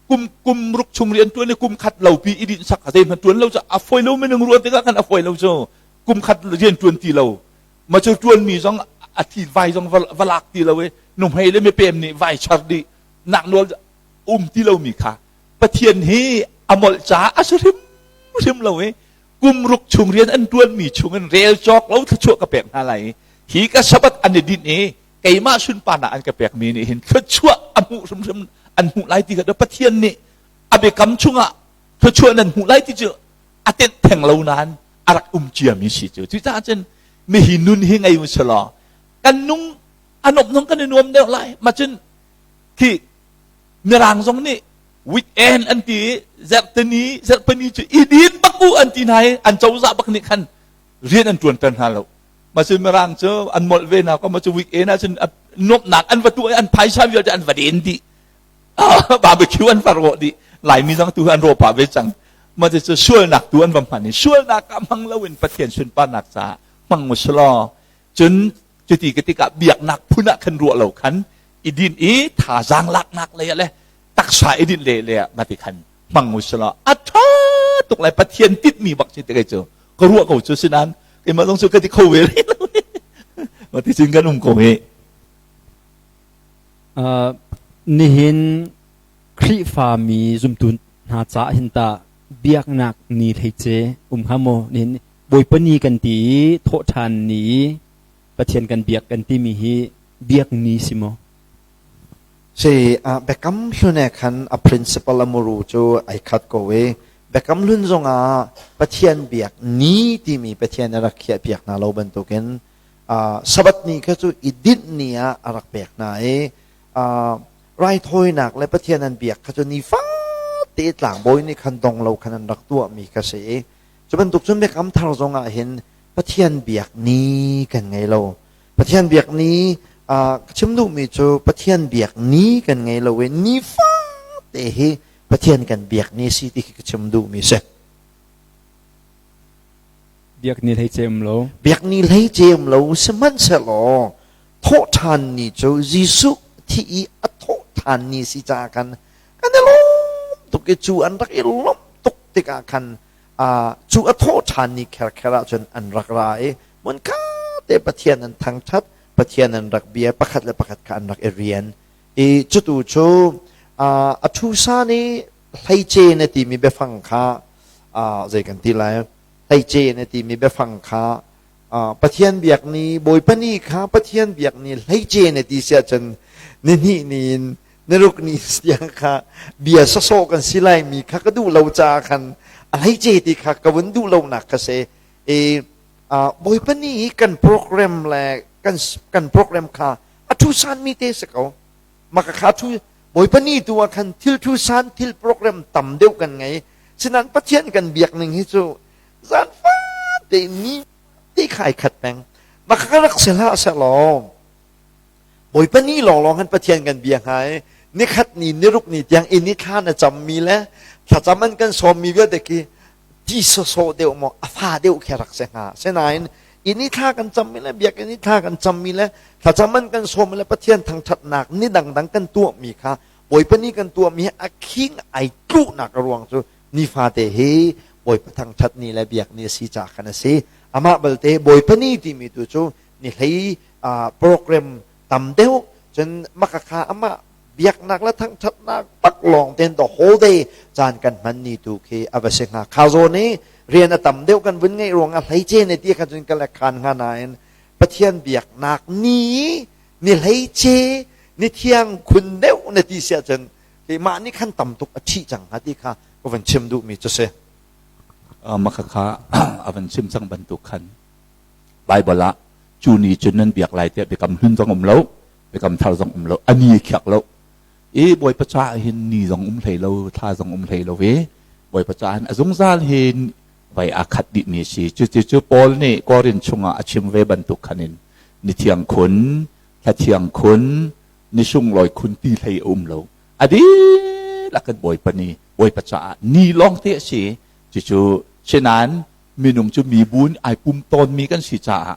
kum kum ruk chung rian tuan i kum khat lo pi i dinh sak zeihmanh tuan lo cu a fawi lo minung ruah tikah khan a fawi lo cu kum khat rian tuan ti lo ma cu tuan mi zong a thi vai zong va lak ti lo i nuhmei le mipem nih vai char dih nak nawl um ti lo mi kha Pathian hi a molh caah a si hrim hrim lo i kum ruk chung rian an ṭuanmi chungin rel cawk lo thluachuah ka pek hna lai i hi ka Sabbath an i dinh i keimah sunparnak an ka pekmi nih hin thluachuah a hmuh hrimhrim an hmuh lai ti kha Pathian nih a biakam chungah thluachuah nan hmuh lai ti cu a tenh theng lo nain a rak um ciami si cu. Cucaah cun mihi nun hi ngei u selaw kan nung a nuamh nung kan i nuam deuh lai. Mah cun khi Mirang zong nih weekend an ti i zarhteni zarhpini cu i din bak u an ti hna i an cozah bak nih khan rian an ṭuanter hna lo. Mah Mirang cu an molh ve hna ko ma cu weekend ahcun nuamhnak an va tuah i an phaisa vialte an va den dih. Barbecue an va rawh dih. Laimi zong tu an rawh pah ve cang. Mah cu sualnak tu an va hman i sualnak ah hmang loin Pathian sunparnak caah hmang u selaw cun cuti ka tikah biaknak phun ah khan ruah lo khan i din i thazaang laknak lei ah le taksa i dinh le le ah mati khan hmang u selaw a ṭha tuk lai Pathian titmi bak si te kai cu ka ruah ko cu sinan keimah zong cu ka ti kho ve rih lo mati cun kan um ko hi. Nihin Khrihfami zumtu hna caah hin tah biaknak ni hleice um hnga maw? Nihin Bawipa ni kan ti i thawhṭhan ni i Pathian kan biak kan timi hi biak ni si maw? Si, Biakam Hlun he khan a principle a muru cu ai khat ko i Biakam Hlun zongah Pathian biak ni timi Pathian a rak khiahpiak hna lo bantukin Sabbath ni kha cu i dinh ni ah a rak pek hna i raithawinak le Pathian an biak kha cu nifate tlangbawi nih khan dong lo khan an rak tuahmi kha si i cu bantuk cun Biakam Thar zongah hin Pathian biak ni kan ngei lo. Pathian biak ni ka chim duhmi cu Pathian biak ni kan ngei lo i nifate hi Pathian kan biak ni si ti khi ka chim duhmi si. Biak ni hlei ce um lo. Biak ni hlei ce um lo sihmanhsehlaw thawhṭhan ni cu Jesuh thi i a thawhṭhan ni si caah khan kan i lawm tuk i cu an rak i lawmh tuk tikah khan cu a thawh ṭhan ni kherkher ahcun an rak ra i hmunkhat Pathian an thangṭhat, Pathian an rak bia, pakhat le pakhat kha an rak i rian. I cutu cu a ṭhusa nih hleice na timi biafang kha zei kan ti lai hleice na timi biafang kha Pathian biak ni Bawipa ni kha Pathian biak ni hleice na ti si ahcun ni hnih ni in niruk ni tiang kha bia sawsawh kan si lai mi kha ka duh lo caah khan a hleice ti kha ka vun duh lonak kha si i Bawipa ni i kan program le kan kan program kha a thu san mi te si ko maka kha thu Bawipa ni tu ah khan thil thu san thil program tam deuh kan ngei sinan Pathian kan biak ning hi cu zan te ni ti khai khat peng maka ka rak si hlah seh law Bawipa ni lawnglawng han Pathian kan bia hnga i nikhat ni niruk ni tiang inn i thla na cammi le thlacam an kan sawmmi vialte khi ti sawsawh deuh maw a fa deuh khi rak si hnga. Sinain inn i thla kan cammi le biakinn i thla kan cammi le thlacam an kan sawmmi le Pathian thangṭhatnak ni dangdang kan tuahmi kha Bawipa ni kan tuahmi hi a khing ai tluhnak a ruang cu nifate hi Bawipa thangṭhat ni le biak ni a si caah khan a si. Amah balte Bawipa ni timi tu cu ni hlei program tam deuh cun maka kha amah biaknak le thangṭhatnak bak lawng ten the whole day caan kan hman ni tu khi a va si hnga. Kha zawn i rian a tam deuh kan vun ngeih ruangah hleice ne ti kha cun ka le khan hnga nain Pathian biaknak ni ni hleice ni thiang khun deuh na ti siah cun keimah nih khan tam tuk a ṭhih cang hnga ti kha ka van chim duhmi cu si. Maka kha a van chim cang bantuk khan Bible ah cu ni cun nan biak lai tiah biakam hlun zong um lo, biakam thar zong um lo, a ni khiak lo. I Bawipa caah hin ni zong um hlei lo, thla zong um hlei lo i Bawipa caah hin a zungzal hin vai aa khat dihmi a si. Cucu Paul nih Korin chungah a chim ve bantuk khan in ni thiang khun, thla thiang khun, ni sunglawi khun ti hlei a um lo. A dihlak in Bawipa ni, Bawipa caah ni lawng te a si. Cucu sinain minung cu mibu in ai pum tawnmi kan si caah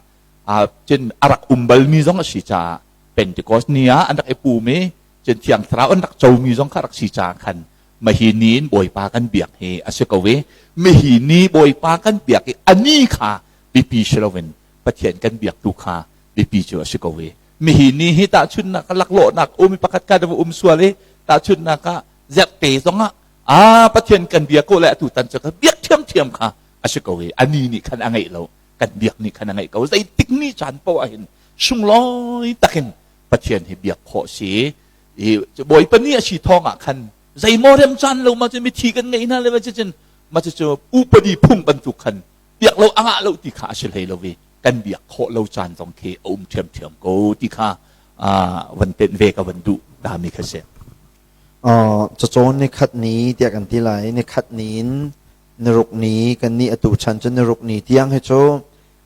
cun a rak um balmi zong a si caah Pentecost ni ah an rak i pum i cun Thiang Thlarau an rak comi zong kha rak si caah khan mahi ni in Bawipa kan biak hi a si ko i mihi ni Bawipa kan biak i a ni kha biapi si loin Pathian kan biak tu kha biapi cu a si ko i mihi ni hi tahchunhnak laklawhnak um i pakhat khat um sual i tahchunhnak ah zerhte zong ah a Pathian kan bia ko le atu tan cu ka biak thiamthiam kha a si ko i a ni nih khan a ngeih lo kan biak nih khan a ngeih ko zeitik ni caan poah ah hin sunglawi takin Pathian hi biak khawh si i Bawipa ni a si thawng ah khan zeimaw rem caan lo ma cu mithi kan ngeih hna le ma cun ma cu upadi phung bantuk khan biak lo angah lo ti kha a si hlei lo i kan biak khawh lo caan zong khi a um ṭhiamṭhiam ko ti kha van tenh ve ka van duh dami kha si. Cacawn nikhat ni tiah kan ti lai. Nikhat ni in niruk ni kan nih atu chan cu niruk ni tiang hi cu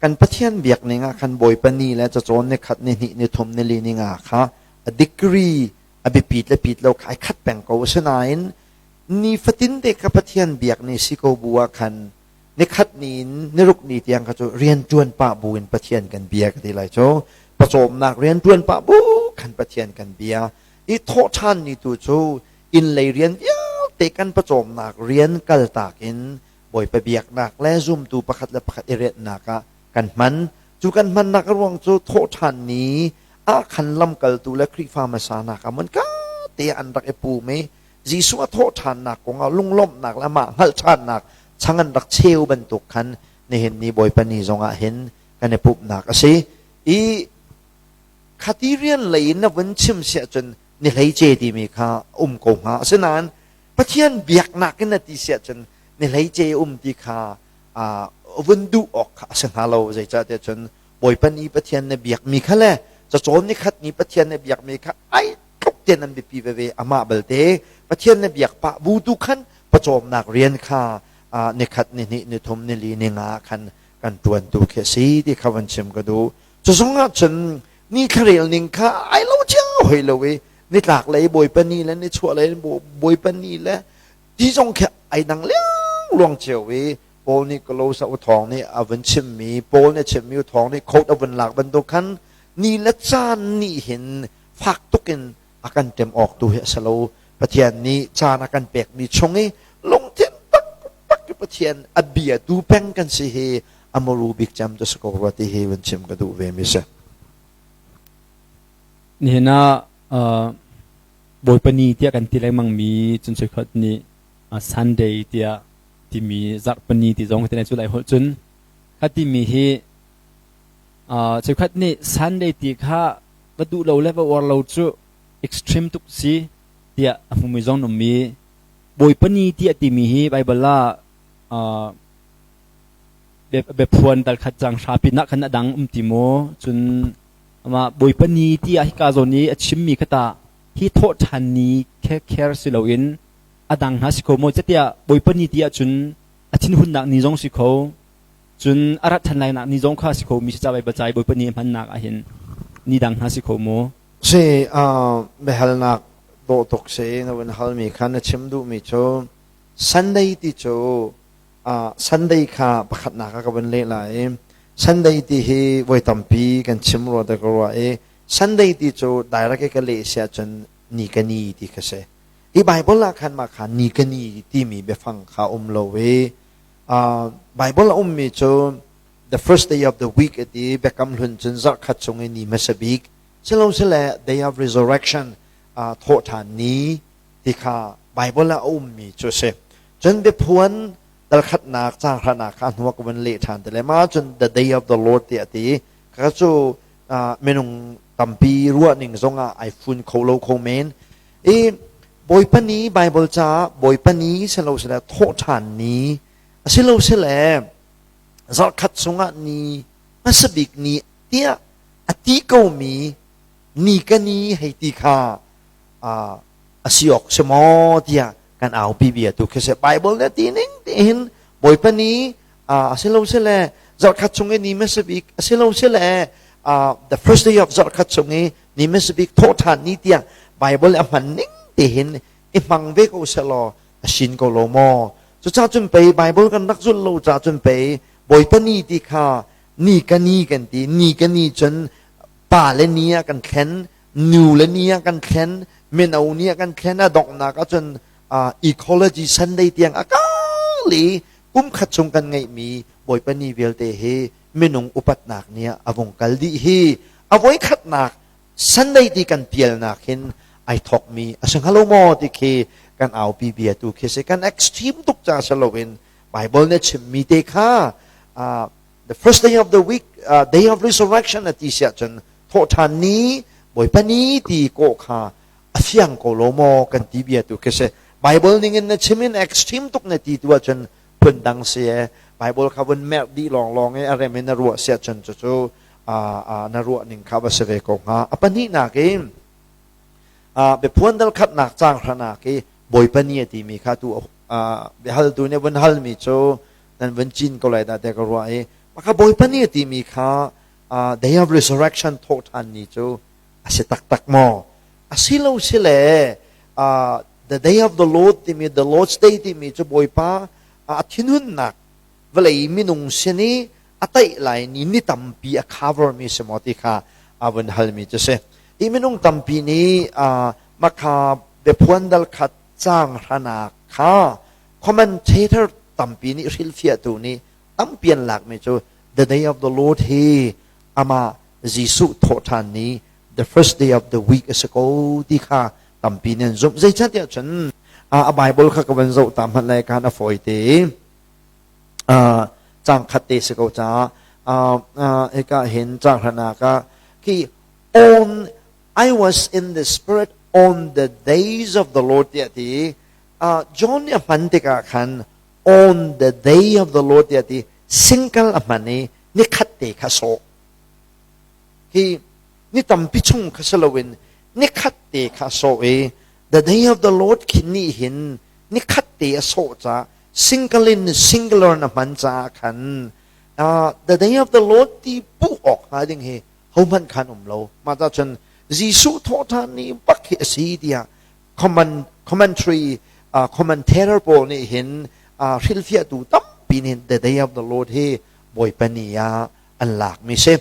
kan Pathian biak ning ah khan Bawipa ni le cacawn nikhat ni hnih ni thum ni li ni nga kha a degree a biapit le pit lo kha ai khat peng ko. Asinain nifatin te kha Pathian biak ni si ko bu ah khan nikhat ni in niruk ni tiang kha cu rian ṭuan pah bu in Pathian kan bia ka ti lai cu pawcawmnak rian ṭuan pah bu khan Pathian kan bia i thawhṭhan ni tu cu inn lei rian vialte kan pawcawmnak rian kaltak in Bawipa biaknak le zumtu pakhat le pakhat i rianhnak ah kan hman cu kan hmannak a ruang cu thawhṭhan ni ah khan lamkaltu le Khrihfa hmasa nak ah mun ka te an rak i pum i Jesuh a thawhṭhannak kongah lunglawmhnak le amah hngalh ṭhannak chang an rak cheu bantuk khan nihin ni Bawipa ni zongah hin kan i pumhnak a si. I khati rian lei in na vun chim siah cun ni hleice timi kha um ko hnga. Asinain Pathian biaknak in na ti siah cun ni hleice um ti kha vun duh awk kha a si hnga lo. Zeicahtiah cun Bawipa ni Pathian na biakmi kha le cacawn ni khat ni Pathian na biakmi kha ai tluk tian an biapi veve amah balte Pathian na biak pah bu tu khan pawcawmnak rian kha nikhat ni hnih ni thum ni li ni nga khan kan tuan tu khi a si ti kha van chim ka duh cu zong ah cun ni thlarel ning kha ai lo cio hoi lo i nitlak lei bawipa ni le nichuah lei bawipa ni le ti zong khi ai dang liang luang cio i Paul nih Kolosa u thawng nih a vun chimmi Paul nih a chimmi u thawng nih coat a vun lak bantuk khan ni le caan nih hin fak tuk in a kan ṭem awk tu hi a si lo. Pathian nih caan a kan pekmi chung i lungthin taktak i Pathian a bia tu peng kan si hi a muru bik cem tu si ko rua ti hi vun chim ka duh ve mi si. Nihin ah Bawipa ni tiah kan ti lengmang mi cun cheukhat nih Sunday tiah timi zarhpini ti zong ti cu lai holh cun kha timi hi cheukhat nih Sunday ti kha va duh lo le va uar lo cu extreme tuk si tiah a hmumi zong an um i Bawipa ni tiah timi hi Baibal ah biaphuan dal khat cang hra pinah khan a dang um ti maw cun amah Bawipa ni tiah hika zawn i a chimmi kha ta hi thawhṭhan ni kher si loin a dang hna si kho maw tiah Bawipa ni ti ahcun a thinhunnak ni zong si kho cun a rat ṭhan lainak ni zong kha si kho mi si ca Baibal ca i Bawipa ni a hmannak ahhin ni dang hna si kho maw Si biahalnak dawh tuk si na vun halmi kha na chim duhmi cu Sunday ti cu Sunday kha pakhatnak ah ka vun leh lai i Sunday ti hi voi tampi kan chim rua te ka ruah i Sunday ti cu direct i ka leh si ahcun ni ka ni ti kha si. Hi Bible ah khan mah kha ni ka ni timi biafang kha um lo i Bible a ummi cu the first day of the week ati Biakam Hlun cun zarhkhat chung i ni hmasa bik silosile day of resurrection thawhṭhan ni ti kha Bible ah a ummi cu a si. Cun biaphuan dalkhatnak caang hranak kha hnu ah ka vun leh ṭhan te le mah cun the day of the Lord tiah a ti. Kha cu minung tampi ruah ning zongah ai fun kho lo kho men. I Bawipa ni Bible caah Bawipa ni silosile thawhṭhan ni asilosile zarhkhat chungah ni hmasa bik ni tiah a ti komi ni ka ni hei ti kha a si awk si maw tiah kan aupi bia tu khi si. Bible nih a ti ning tiin Bawipa ni a si lo sile zarhkhat chung i ni hmasa bik a si lo sile the first day of zarhkhat chung i ni hmasa bik thawhṭhan ni tiah Bible a hman ning tihin i hmang ve ko selaw a sin ko lo maw? Cucaah cun pei Bible kan rak zulh lo caah cun pei Bawipa ni ti kha ni ka ni kan ti. Ni ka ni cun pa le ni ah kan thlen, nu le ni ah kan thlen, mino ni ah kan thlen. A donghnak ahcun ecology Sunday tiang a kal i kum khat chung kan ngeihmi Bawipa ni vialte hi minung upatnak ni ah a vung kal dih hi a voikhatnak Sunday ti kan pialnak hin ai thawkmi a si hnga lo maw ti khi kan aupi bia tu khi si. Kan extreme tuk ca si loin Bible nih chimmi te kha the first day of the week, day of resurrection a ti siah cun thawhṭhan ni, Bawipa ni ti kawh kha a fiang ko lo maw kan ti bia tu khi si. Bible ning in na chim in extreme tuk na ti tu ahcun phun dang si e. Bible kha vun merh dih lawnglawng i a rem in na ruah siah cun cucu na ruah ning kha va si ve ko hnga. A pahnihnak in biaphuan dal khatnak caang hranak i Bawipa ni a timi kha tu biahaltu nih vun halmi cu nan vun cin ko lai dah tiah ka ruah i maka Bawipa ni a timi kha day of resurrection thawhṭhan ni cu a si taktak maw? A si lo si le the day of the Lord timi, the Lord's day timi cu Bawipa a thinhunnak vawlei minung sin i a taih lai ni ni tampi a cover mi si maw ti kha a vun halmi cu si. I minung tampi nih makha biaphuan dal khat caang hranak kha commentator tampi nih hrilhfiahtu nih tampi an lakmi cu the day of the Lord hi amah Jesuh thawhṭhan ni, the first day of the week a si ko ti kha tampi nih an zumh. Zeicahtiah cun a Bible kha ka van zoh ta hmanh lai khan a fawi te caang khat te si ko caah hika hin caang hranak ah khi on I was in the spirit on the days of the Lord tiah ti. John nih a hman tikah khan on the day of the Lord tiah ti single a hman i nikhat te kha sawh. Hi ni tampi chung kha si loin nikhat te kha sawh i the day of the Lord khi nih hin nikhat te a sawh ca single in singular na hman caah khan the day of the Lord ti puh awk hnga ding hi hohmanh khan um lo. Mah ta cun Jesuh thawhṭhan ni bak hi a si tiah commentary commentator pawl nih hin hrilhfiahtu tampi nih the day of the Lord hi Bawipa ni ah an lakmi si.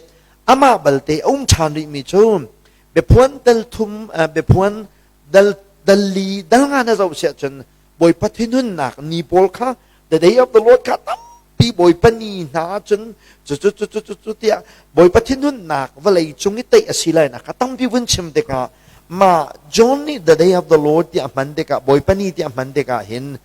Amah balte a um ṭhan rihmi cu biaphuan dal thum biaphuan dal dal li dal nga na zoh siah cun Bawipa thinhunnak ni pawl kha the day of the Lord kha tampi Bawipa ni hna cun cu cu cu cu cu cu tiah Bawipa thinhunnak vawlei cung i teih a si lai nak kha tampi vun chim tikah mah John nih the day of the Lord tiah hman tikah, Bawipa ni tiah hman tikah hin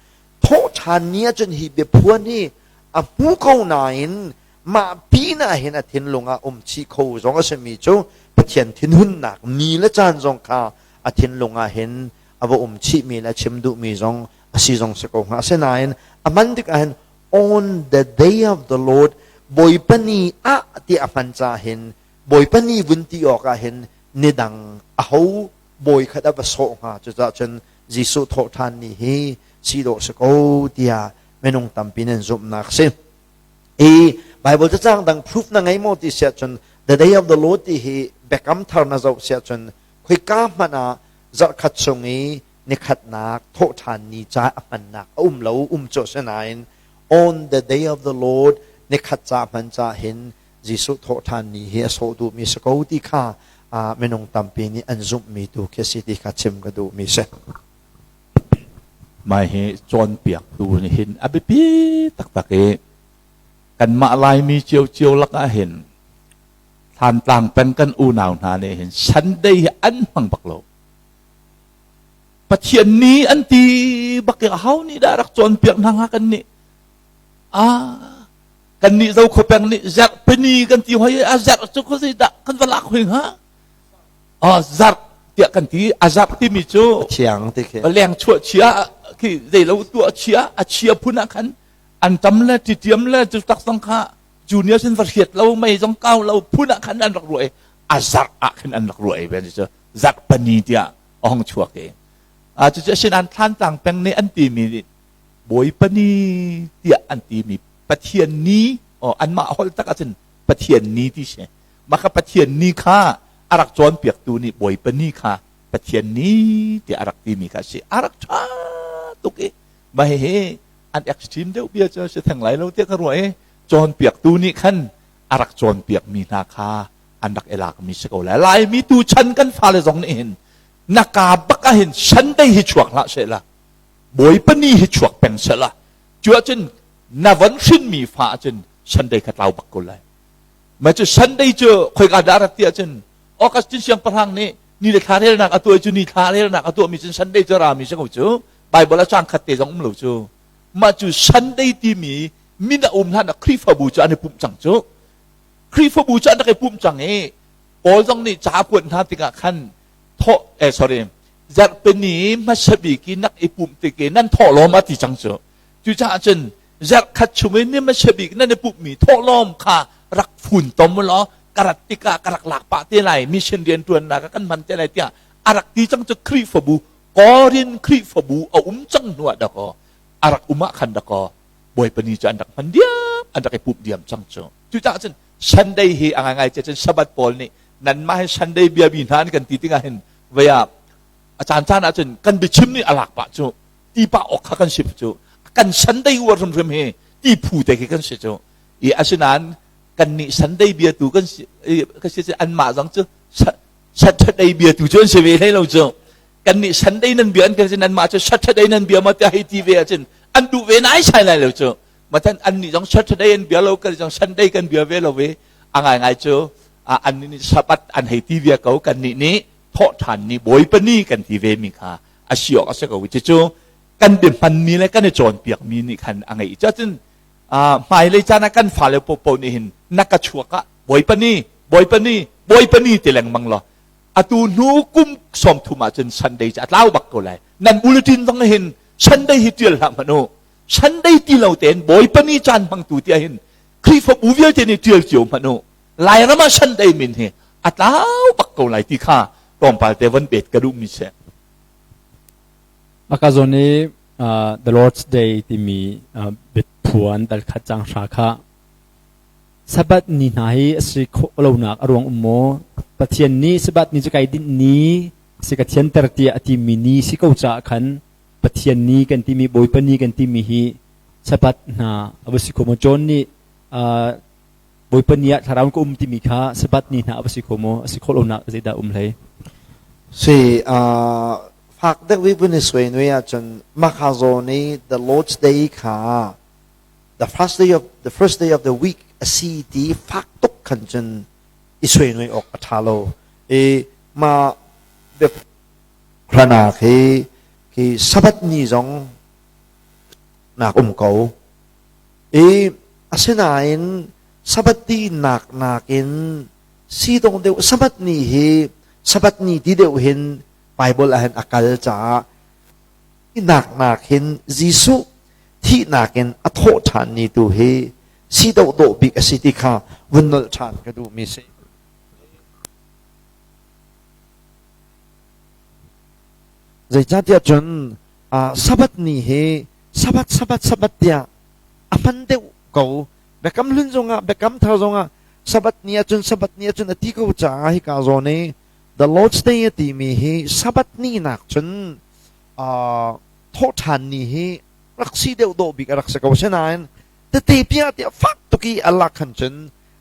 thawhṭhan ni ahcun hi biaphuan hi a hmu ko nain mah pinah hin a thinlung ah um chih kho zong a simi cu Pathian thinhunnak ni le caan zong kha a thinlung ah hin a va um chihmi le a chim duhmi zong a si zong si ko hnga. Asinain a hman tikah hin on the day of the Lord, Bawipa ni ah ti a hman caah hin Bawipa ni vun ti awk ah hin ni dang aho bawi khat a va sawh hnga? Cucaah cun Jesuh thawhṭhan ni hi si dawh si ko tiah minung tampi nan zumhnak si. I Bible cacang dang proof na ngei maw ti siah cun the day of the Lord ti hi Biakam Thar na zoh siah cun khoika hmanh ah zarhkhat chung i nikhatnak thawhṭhan ni ca a hmannak a um lo. Um cu asinain on the day of the Lord nikhat ca hman ca hin Jesuh thawhṭhan ni hi a sawh duhmi si ko ti kha minung tampi nih an zumhmi tu khi si ti kha chim ka duhmi si. Mai hi cawnpiaktu nih hin a biapi taktak i kan Kanmah Laimi ciocio lakah hin Thlantlang peng kan unau hna nih hin Sunday hi an hmang bak lo. Pathian ni an ti bak i aho nih dah rak cawnpiak hna hnga kan nih? Ah, kan nih Zokhua peng nih zarhpini kan ti hoi a zarh cu khuazei dah kan va lak hoi hnga? Ah, zarh tiah kan ti. A zarh timi cu thiang ti khi. Leng chuah chia khi zeilo tuah chia a chia phun ah khan an tam le titiam le cu tak zong kha junior sin va hriat lo mei zong kau lo phun ah khan an rak ruah i a zarh ah khin an rak ruah i ben cu zarh pani tiah a hong chuak i a cucu asinain Thlantlang peng nih an timi nih Bawipa ni tiah an timi Pathian ni anmah holh tak ahcun Pathian ni ti si maka Pathian ni kha a rak cawnpiaktu nih Bawipa ni kha Pathian ni tiah a rak timi kha si a rak ṭha tuk i mah hihi an extreme deuh bia cu si theng lai lo tiah ka ruah i cawnpiaktu nih khan a rak cawnpiakmi hna kha an rak i lakmi si ko lai. Laimi tu chan kan fale zong nih hin na ka bak ah hin Sunday hi chuak hlah seh la Bawipa ni hi chuak peng seh la cu ahcun na von hrinmi fa ahcun Sunday kha tlau bak ko lai. Ma cu Sunday cu khoika dah rat ti ahcun Augustine siangpahrang nih ni le thla relnak a tuah cu ni thla relnak a tuahmi cun Sunday cu rami si ko cu Bible a cang khat te zong um lo cu mah cu Sunday timi min a um hlan ah Khrihfabu cu an i pumh cang cu Khrihfabu cu an rak i pumh cang i Paul zong nih ca a kuat hna tikah khan thawh eh sorry zarhpini hmasa bik i nak i pumh tik i nan thawhlawm a ti cang cu cucaah cun zarh khat chung i ni hmasa bik nan i pumhmi thawhlawm kha rak fun tom law ka rat tikah ka rak lak pah te lai mission rian ṭuannak ah kan hman te lai tiah a rak ti cang cu Khrihfabu Korin Khrihfabu a um cang hnu ah dakaw a rak um ah khan dakaw Bawipa ni cu an rak hman diam an rak i pumh diam cang cu cucaah cun Sunday hi a ngaingai ce cun Sabbath pawl nih nanmah hi Sunday bia bi hna an kan ti tikah hin vei ah a caan caan ah cun kan biachim nih a lak pah cu ti pah awk kha kan si cu kan Sunday uar hrimhrim hi ti phu te khi kan si cu i asinain kan nih Sunday bia tu kan si ka si anmah zong cu Saturday bia tu cu an si ve hlei lo cu kan nih Sunday nan bia an kan si nanmah cu Saturday nan bia ma tiah hei ti ve ahcun an duh ve nai sai lai lo cu matan an nih zong Saturday an bia lo kan zong Sunday kan bia ve lo ve a ngai ngai cu an nih Sabbath an hei ti ve ko kan nih nih thawh ṭhan ni Bawipa ni kan ti ve mi kha a si awk a si ko cucu kan bia hmanmi le kan i cawnpiakmi nih khan a ngeih cun hmailei caan ah kan fale popo nih hin na ka chuak ah Bawipa ni Bawipa ni Bawipa ni ti lengmang law atu hnu kum 30 ah cun Sunday cu a tlau bak ko lai nan bulletin zong hin Sunday hi tial hlah hmanh u Sunday ti lo tein Bawipa ni caan hmangtu tiah hin Khrihfabu vialte nih tial cio hmanh u Lairam ah Sunday min hi a tlau bak ko lai ti kha tlawmpal te von bet ka duhmi si. Maka zawn i The Lord's Day timi biaphuan dal khat cang hra kha Sabbath ni hna hi a si khawh lonak a ruang um maw? Pathian nih Sabbath ni cu kai dinh ni si ka thianter tiah a timi ni si ko caah khan Pathian ni kan timi Bawipa ni kan timi hi Sabbath hna a va si kho maw? John nih Bawipa ni ah thlarau ka um timi kha Sabbath ni hna a va si kho maw? A si khawh lonak zeidah um hlei? Si fak deuh i vun i suai nui ahcun maka zawn i the Lord's Day kha the first day of the first day of the week a si ti fak tuk khan cun i suai nui awk a ṭha lo i ma hlanak hi khi Sabbath ni zong nak um ko i asinain Sabbath ti nak nakin si dong deuh Sabbath ni hi Sabbath ni ti deuh hin Bible ah hin a kal caah nak nak hin Jesuh thihnak in a thawh ṭhan ni tu hi si dawh bik a si ti kha vun nolh ṭhan ka duhmi si. Zeicahtiah cun Sabbath ni hi Sabbath Sabbath Sabbath tiah a hman deuh ko. Biakam hlun zongah Biakam thar zongah Sabbath ni ahcun Sabbath ni ahcun a ti ko caah hika zawn i The Lord's Day a timi hi Sabbath ni nak cun thawhṭhan ni hi rak si deuh dawh bik a rak si ko. Asinain tete piah tiah fak tuk i a lak khan cun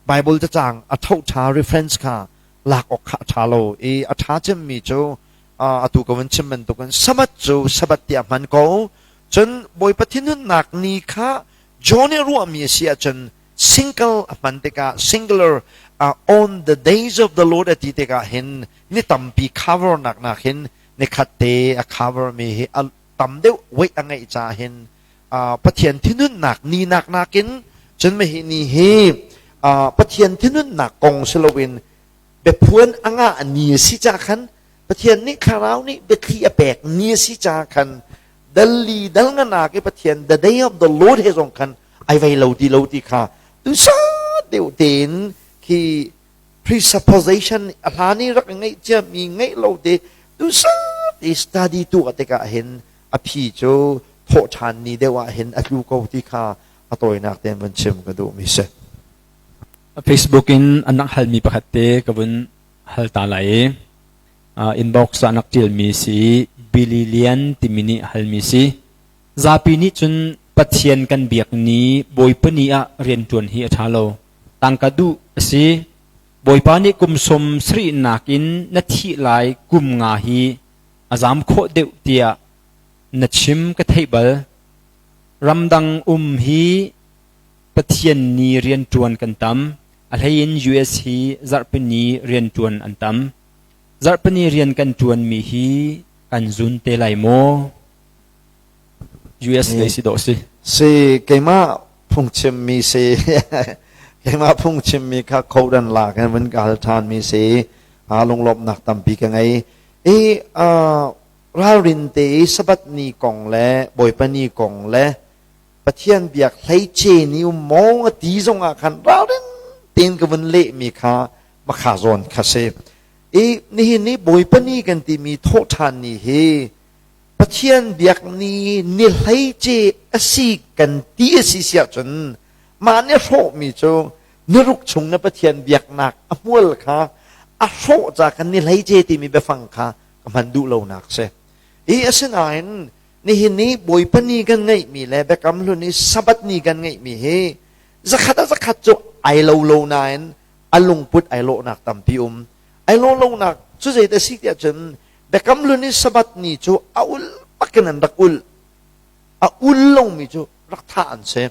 Bible cacang a ṭhoṭha reference kha lak awk kha a ṭha lo i a ṭha cemmi cu atu ka vun chim bantukin Sabbath cu Sabbath tiah hman ko. Cun Bawipa thinhunnak ni kha John nih ruahmi a si ahcun Single a hman tikah singular on the days of the Lord a ti tikah hin ni tampi cover nak nak hin nikhat te a cover mi hi a tam deuh weight a ngeih ca hin Pathian thinhunnak ni nak nakin cun hi ni hi Pathian thinhunnak kong si loin biaphuan a ngah ni a si ca khan Pathian nih thlarau nih biathli a pek ni a si ca khan dal li dal nganak i Pathian the day of the Lord he zong khan ai vei lo ti lo ti kha tu deuh tein khi presupposition a hlan i rak ngeih ciami ngeih lo te tu i study tu tikah hin a phi cu thawh ṭhan ni deuh ah hin a tlu ko ti kha a tawinak tein vun chim ka duh mi si. Facebook in an rak halmi pakhat te ka vun hal ta lai i inbox ah an rak ṭialmi si Billy Lian timi nih halmi si. Zapi nih cun Pathian kan biak ni Bawipa ni ah rianṭuan hi a ṭha lo. Tangka duh a si. Bawipa nih kum 70 nakin na thih lai kum nga hi a zam khawh deuh tiah na chim ka theih bal. Ramdang um hi Pathian ni rianṭuan kan tam. A hlei in US hi zarhpini rianṭuan an tam. Zarhpini rian kan ṭuanmi hi kan zun te lai maw? US lei si dawh si. Si keimah phungchimmi si keimah phungchimmi kha khodan lak in vun ka hal ṭhanmi si lunglawmhnak tampi ka ngei. I ralrin te i Sabbath ni kong le Bawipa ni kong le Pathian biak hleice ni um maw a ti zongah khan ralrin tein ka vun lehmi kha makha zawn kha si. I nihin ni Bawipa ni kan timi thawhṭhan ni hi Pathian biak ni ni hleice a si kan ti a si siah cun mah nih hrawhmi cu niruk chung na Pathian biaknak a hmual kha a hrawh ca kan ni hleice timi biafang kha ka hman duh lonak si. Hi asinain nihin ni Bawipa ni kan ngeihmi le Biakam Hlun i Sabbath ni kan ngeihmi hi zakhat a zakhat cu ai lo lo nain a lungput ai lawhnak tampi um. Ai lawh lonak cu zei dah si tiah cun Biakam Hlun i Sabbath ni cu a ul bakin an rak ul. A ul lomi cu rak thah an si.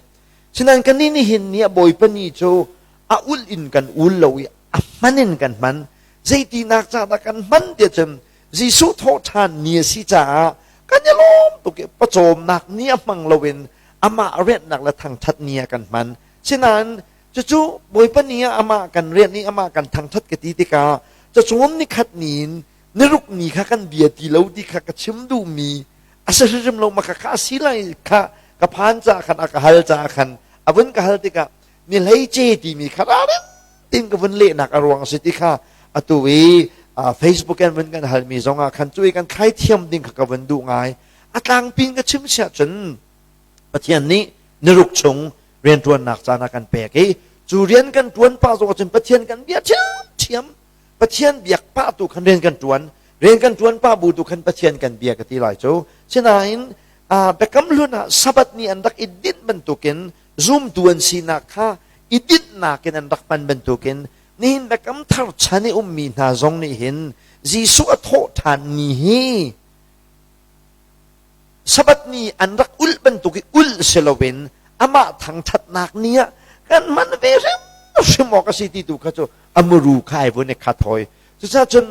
Sinain kannih nihin ni a Bawipa ni cu a ul in kan ul lo i a hman in kan hman. Zeitinak ca dah kan hman tiah cun Jesuh thawhṭhan ni a si caah kan i lawm tuk i pawcawmnak ni a hmang loin amah rianhnak le thangṭhat ni ah kan hman. Sinain cucu Bawipa ni ah amah kan rianh i amah kan thangṭhat ka ti tikah cacawn nikhat ni in niruk ni kha kan bia ti lo ti kha ka chim duhmi a si hrimhrim lo ma kha kha a si lai kha ka phan caah khan a ka hal caah khan a vun ka hal tikah ni hleice timi kha ralring tin ka vun lehnak a ruang a si ti kha atu i Facebook in vun kan halmi zongah khan cu i kan thlai thiam ding kha ka vun duh ngai a tlangpi in ka chim siah cun Pathian nih niruk chung rianṭuannak caan a kan pek i cu rian kan ṭuan pah zong ahcun Pathian kan bia ṭhiamṭhiam Pathian biak pah tu khan rian kan ṭuan rian kan ṭuan pah bu tu khan Pathian kan bia ka ti lai cu sinain Biakam Hlun ah Sabbath ni an rak i dinh bantukin zumtu an sinak kha i dinhnak in an rak hman bantukin nihin Biakam Thar chan i ummi hna zong nih hin Jesuh a thawh ṭhan ni hi Sabbath ni an rak ulh bantuk i ulh si loin amah thangṭhatnak ni ah kan hman ve hrimhrim awk a si ti tu kha cu a muru kha ai vun i khat hoi. Cucaah cun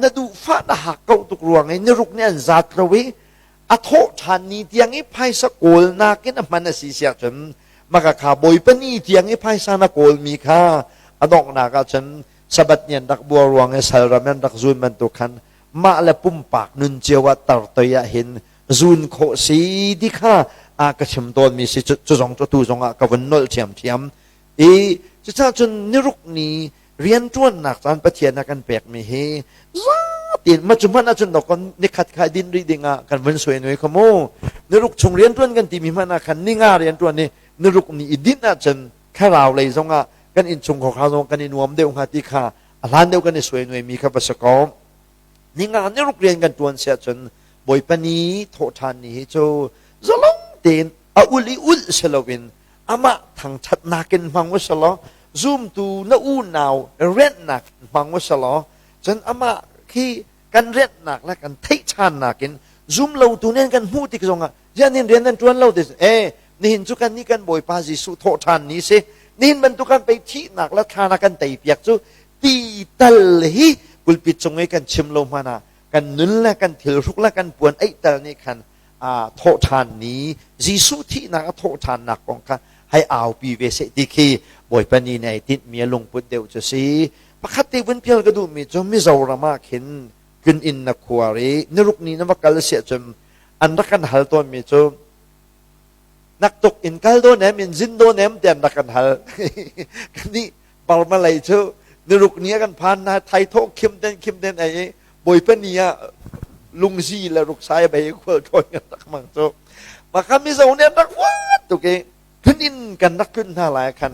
na duhfah na hak ko tuk ruang i niruk nih an zat lo i a thawh ṭhan ni tiang i phaisa kawlnak in a hman a si siah cun maka kha Bawipa ni tiang i phaisa na kawlmi kha a donghnak ah cun Sabbath ni an rak buar ruang i salram an rak zun bantuk khan mah le pumpak nun cio ah tartoi ah hin zun khawh si ti kha a ka chim tawnmi si cu zong cu tu zong ah ka vun nolh ṭhiamṭhiam i cucaah cun niruk ni rianṭuannak caan Pathian a kan pekmi hi zatin ma cu hmanh ahcun dokon nikhat kha din rih ding ah kan vun suai noi kha mu niruk chung rianṭuan kan timi hmanh ah khan ninga rianṭuan i niruk ni i dinh ahcun thlarau lei zong ah kan innchungkhar kha zong kan i nuam deuh hnga ti kha a hlan deuh kan i suai nuaimi kha va si ko ninga niruk rian kan ṭuan si ahcun Bawipa ni thawhṭhan ni hi cu zalong tein a ul i ulh si loin amah thangṭhatnak in hmang u selaw zumtu na unau rianhnak hmang u selaw cun amah khi kan rianhnak le kan theih ṭhannak in zum lotu nih an kan hmuh tik zongah ziah nin rian nan ṭuan lo ti e. Nihin cu kan nih kan Bawipa Jesuh thawhṭhan ni si. Nihin bantuk kan pei thihnak le thlan a kan teipiak cu ti tal hi pulpit cung i kan chim lo hmanh ah kan nun le kan thilhruk le kan puan eih tal nih khan thawhṭhan ni Jesuh thihnak a thawhṭhannak kong kha hei aupi ve seh ti khi Bawipa ni nih ai tinhmi a lungput deuh cu si. Pakhat te vun pial ka duhmi cu Mizoram ah khin tlun inn na khuar i niruk ni na va kal si ahcun an rak kan hal tawnmi cu naktuk in kal dawn em in zin dawn em tiah an rak kan hal. Kannih Burma lei cu niruk ni ah kan phan na thaithawh khim ten khim ten ei i Bawipa ni ah lungzi le ruksai bei khual thawn kan rak mang cu. Maka Mizo nih an rak huat tuk i tlun in kan rak tlun hna lai khan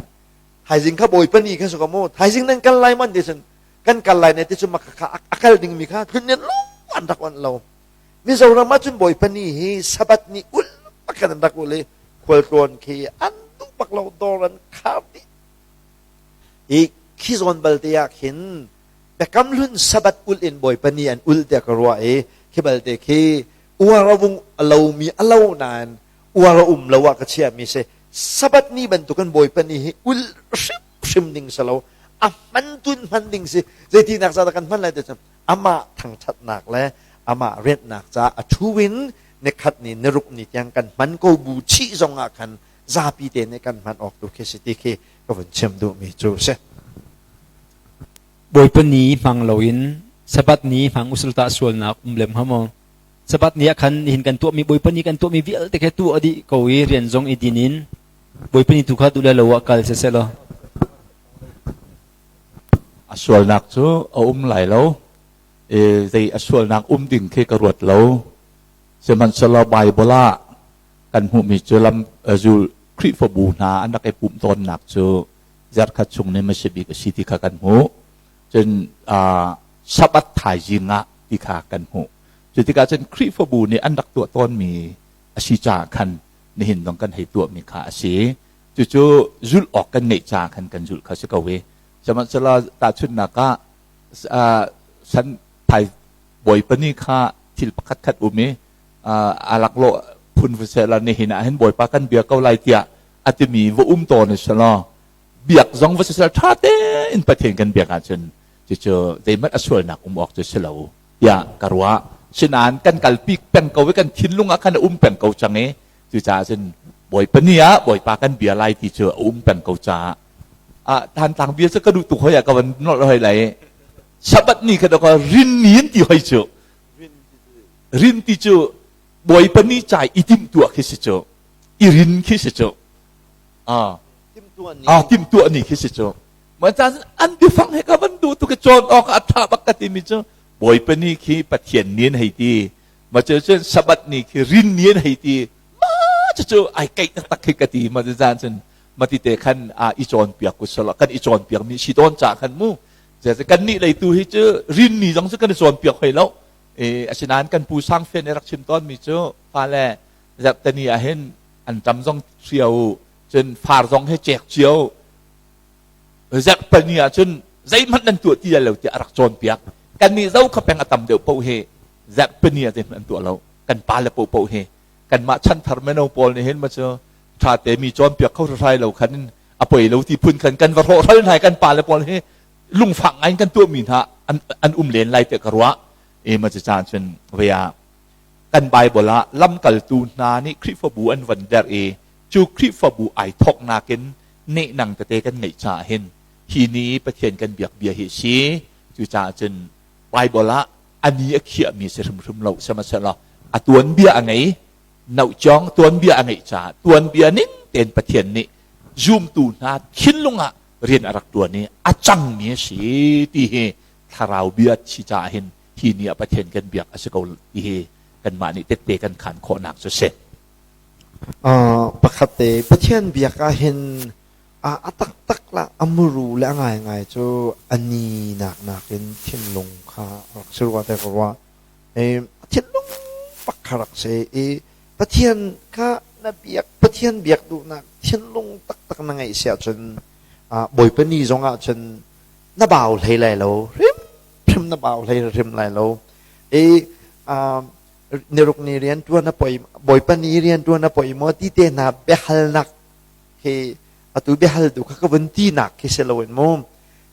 thaizing kha Bawipa ni kha su ka mu thaizing nan kal lai man ti cun kan kal lai ne ti cu maka kha a kal ding mi kha tlun in lo an rak on lo. Mizoram ah cun Bawipa ni hi Sabbath ni ul bak an rak ul i khualtlawn khi an duh bak lo dawr an khar dih. I khi zawn balte ah khin Biakam Hlun Sabbath ulh in Bawipa ni an ulh tiah ka ruah i khi balte khi uar a vung a lomi a lo nain uar a um lo ah ka chiahmi si. Sabbath ni bantukin Bawipa ni hi ulh hrimhrim ding si lo. A hman tun hman ding si. Zeitinak ca dah kan hman lai ti cun amah thangṭhatnak le amah rianhnak caah a ṭhu in nikhat ni niruk ni tiang kan hman ko bu chih zong ah khan zapi te nih kan hman awk tu khi si ti khi ka vun chim duhmi cu si. Bawipa ni hmang loin Sabbath ni hmang usul tah sualnak um lem hnga maw? Sabbath ni ah khan nihin kan tuahmi Bawipa ni kan tuahmi vialte kha tuah dih ko i rian zong i din in Bawipa ni tu kha duh le lo ah kal siseh law. A sualnak cu a um lai lo. E, zei a sualnak um ding khi ka ruat lo. Sihmanhsehlaw Bible ah kan hmuhmi cu lam zul Khrihfabu hna an rak i pumh tawnnak cu zarhkhat chung nih hmasa bik a si ti kha kan hmuh. Cun Sabbath thaizing ah ti kha kan hmuh. Cu tikah cun Khrihfabu nih an rak tuah tawnmi a si caah khan nihin zong kan hei tuahmi kha a si. Cucu zulh awk kan ngeih caah khan kan zulh kha si ko i sihmanhsehlaw tahchunhnak ah san thai bawipa ni kha thil pakhat khat um i a laklawh phun va seh la nihin ah hin bawipa kan bia ko lai tiah a timi va um tawn selaw biak zong va sisel ṭha tein Pathian kan biak ahcun cucu zeihmanh a sualnak um awk cu si lo tiah ka ruah. Sinain kan kalpi peng ko i kan thinlung ah khan a um peng ko cang i cucaah cun Bawipa ni ah Bawipa kan bia lai ti cu a um peng ko caah ah Thantlang bia cu ka duh tuk hoi ah ka van nolh hoi lai. Sabbath ni kha ka rin ni an ti hoi cu. Rin ti cu Bawipa ni ca i timhtuah khi si cu. I rin khi si cu. Ah ah timhtuah ni khi si cu. Mah caan an biafang he ka van duh tuk i cawn awk a ṭha bak ka timi cu Bawipa ni khi Pathian ni an hei ti. Mah cu cun Sabbath ni khi rin ni an hei ti. Mah cucu ai keih taktak khi ka ti. Mah caan cun mati te khan i cawnpiak ku selaw kan i cawnpiak mi si tawn ca khan mu. Kan nih lei tu hi cu rin ni zong cu kan i cawnpiak hoi lo. Asinain kan pu Sang Fen i rak chim tawnmi cu fale zarhteni ah hin an ṭam zong hrio cun far zong he cek cio zarhpani ah cun zeihmanh nan tuah ti lai lo tiah a rak cawnpiak. Kannih zo kha peng a tam deuh paoh hi zarhpani ah zeihmanh an tuah lo. Kan pale paohpaoh hi kanmah chanthar mino pawl nih hin ma cu ṭha te mi cawnpiak kho hrai lo khan in a poi lo ti phun khan kan va hrawhral hna kan pale pawl hi lungfak ngai in kan tuahmi hna an um len lai tiah ka ruah. E ma cu caan cun vei ah kan Bible ah lamkaltu hna nih Khrihfabu an van derh i cu Khrihfabu ai thawknak in nehnang tete kan ngeih caah hin hi ni Pathian kan biak bia hi a si. Cucaah cun Bible ah a ni a khiahmi si hrimhrim lo sihmanhsehlaw a tuanbia a ngei nohcawng tuanbia a ngeih caah tuanbia ning tein Pathian nih zumtu hna thinlung ah rian a rak ṭuan i a cangmi a si ti hi thlarau bia si caah hin hi ni ah Pathian kan biak a si ko ti hi kanmah nih tette kan khaan khawhnak cu si. Pakhat te Pathian biak ah hin a taktak la a muru le a ngaingai cu a ni nak nakin thinlung kha rak si rua te ka ruah. Thinlung bak kha rak si i Pathian kha na biak Pathian biak duhnak thinlung taktak na ngeih si ahcun Bawipa ni zong ah cun na bau hlei lai lo hrimhrim na bau hlei hrim lai lo i. Niruk ni rian ṭuan a poi Bawipa ni rian ṭuan a poi maw ti te hna biahalnak khi atu biahal tu kha ka vun tinak khi si loin mu.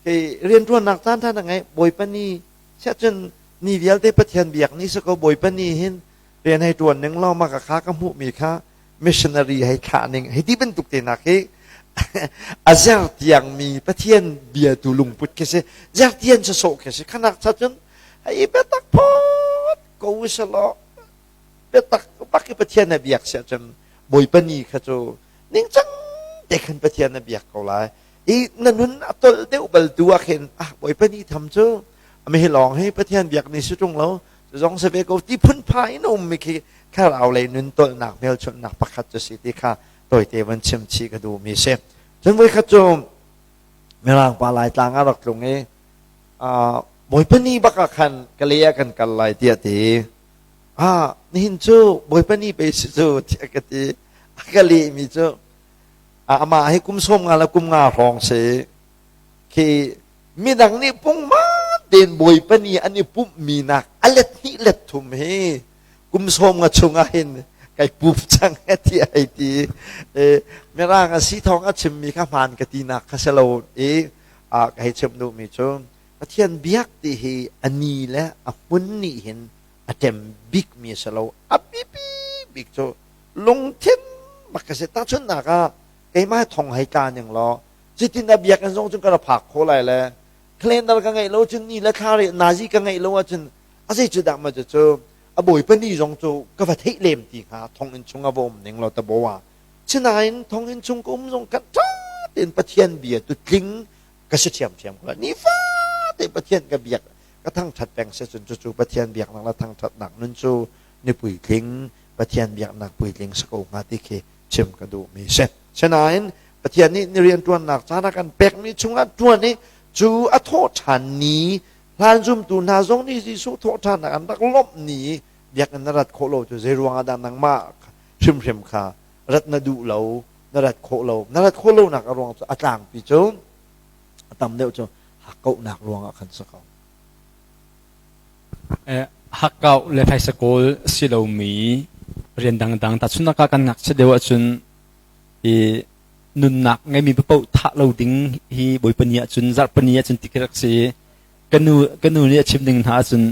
Khi rianṭuannak caan ṭha na ngei Bawipa ni siahcun ni vialte Pathian biak ni si ko Bawipa ni hin rian hei ṭuan ning law mah ka kha ka hmuhmi kha missionary hei thlah ning hei ti bantuk te nak hi a zertiang mi Pathian bia tu lungput khi si zertian sawsawh khi si khanak cha cun hei biatak phot ko selaw biatak bak i Pathian na biak siah cun Bawipa ni kha cu ningcang te khan Pathian na biak ko lai i na nun a tolh deuh bal tu ah khin ah Bawipa ni tham cu mi hi lawng hi Pathian biak ni si ṭung lo zong si ve ko ti phunpha in a ummi khi thlarau lei nun tolhnak hmelchunhnak pakhat cu si ti kha tawite van chim chih ka duhmi si. Cun voikhat cu Mirang pa Laitlang ah rak tlung i Bawipa ni bak ah khan Kalay ah kan kal lai tiah ti. Ah nihin cu Bawipa ni pe si cu tiah ka ti. A ka lehmi cu amah hi kum 50 le kum nga hrawng si. Khi midang nih pungman tein Bawipa ni an i pumhmi nak a let hnih let thum hi kum 50 chungah hin kai pup cang ti ai ti. Mirang a si thawng a chimmi kha hmaan ka tinak kha si lo i ka hei chim duhmi cu Pathian biak ti hi a ni le a hmun nih hin a ṭem bikmi a si lo. A biapi bik cu lungthin bak ka si. Tahchunhnak ah keimah thong hei tla ning law cutin a biakinn zong cun ka ra phak kho lai le calendar ka ngeih lo cun ni le thla re nazi ka ngeih lo ahcun a zei cu dah ma cu a bawipa ni zong cu ka va theih lem ti hnga thonginn chung a va um ning law tabo ah sinain thonginn chung ka um zong kan ṭha tein Pathian bia tu tling ka si ṭhiamṭhiam ko lai nifate Pathian ka biak ka thangṭhat peng si cun cucu Pathian biaknak le thangṭhatnak nun cu ni puitling Pathian biaknak puitling si ko hnga ti khi chim ka duhmi si. Sinain Pathian nih ni rianṭuannak caan a kan pekmi chungah ṭuan i cu a thawhṭhan ni hlan zumtu hna zong nih Jesuh thawhṭhannak an rak lawmh ni biakinn na rat khawh lo cu zei ruangah dah nangmah hrimhrim kha rat na duh lo na rat khawh lo na rat khawh lonak a ruang cu a tlangpi cu a tam deuh cu hakkauhnak ruangah khan si ko. Hakkauh le phaisa kawl si lomi rian dangdang tahchunhnak ah kan ngakchia deuh ahcun i nunnak ngeimi paoh thah lo ding hi Bawipa ni ahcun zarhpi ni ahcun ti khi rak si. Ka nu ka nu nih a chim ding hna ahcun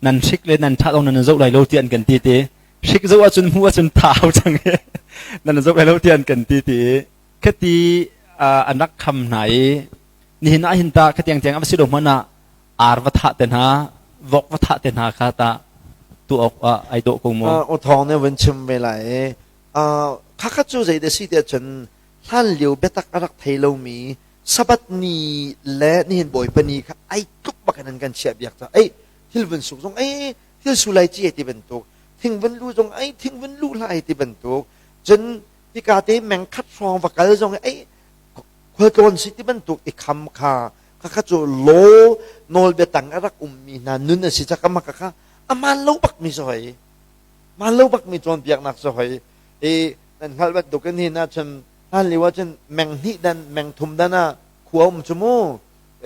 nan hrik le nan thah zong nan zoh lai lo ti an kan ti ti. Hrik zoh ahcun hmuh ahcun thah hau cang i nan zoh lai lo ti an kan ti ti. Khati an rak kham hna i nihin ah hin ta khatiang tiang a va si lo hmanh ah ar va thah te hna vok va thah te hna kha tah tu awk ah ai dawh ko maw? Uh, thawng ne vun chim ve lai i khakhat cu zei da si tiah cun hlan lio biatak a rak thei lomi Sabbath ni le nihin Bawipa ni kha ai tluk bak in an kan chiah biak ca ei thil vun suk zong ei thil su lai ci ti bantuk thing vun lu zong ei thing vun lu hlah ti bantuk cun hika te meng khat hrawng va kal zong ei khualtlawn si ti bantuk i kham kha khakha cu law nawl biatang a rak ummi hna nun a si cak ama kha a man lo bak mi si hoi man lo bak mi cawnpiaknak si hoi i nan hngalh bantuk in hin ahcun hlan lio ahcun meng hnih dan meng thum dan ah khua um cu mu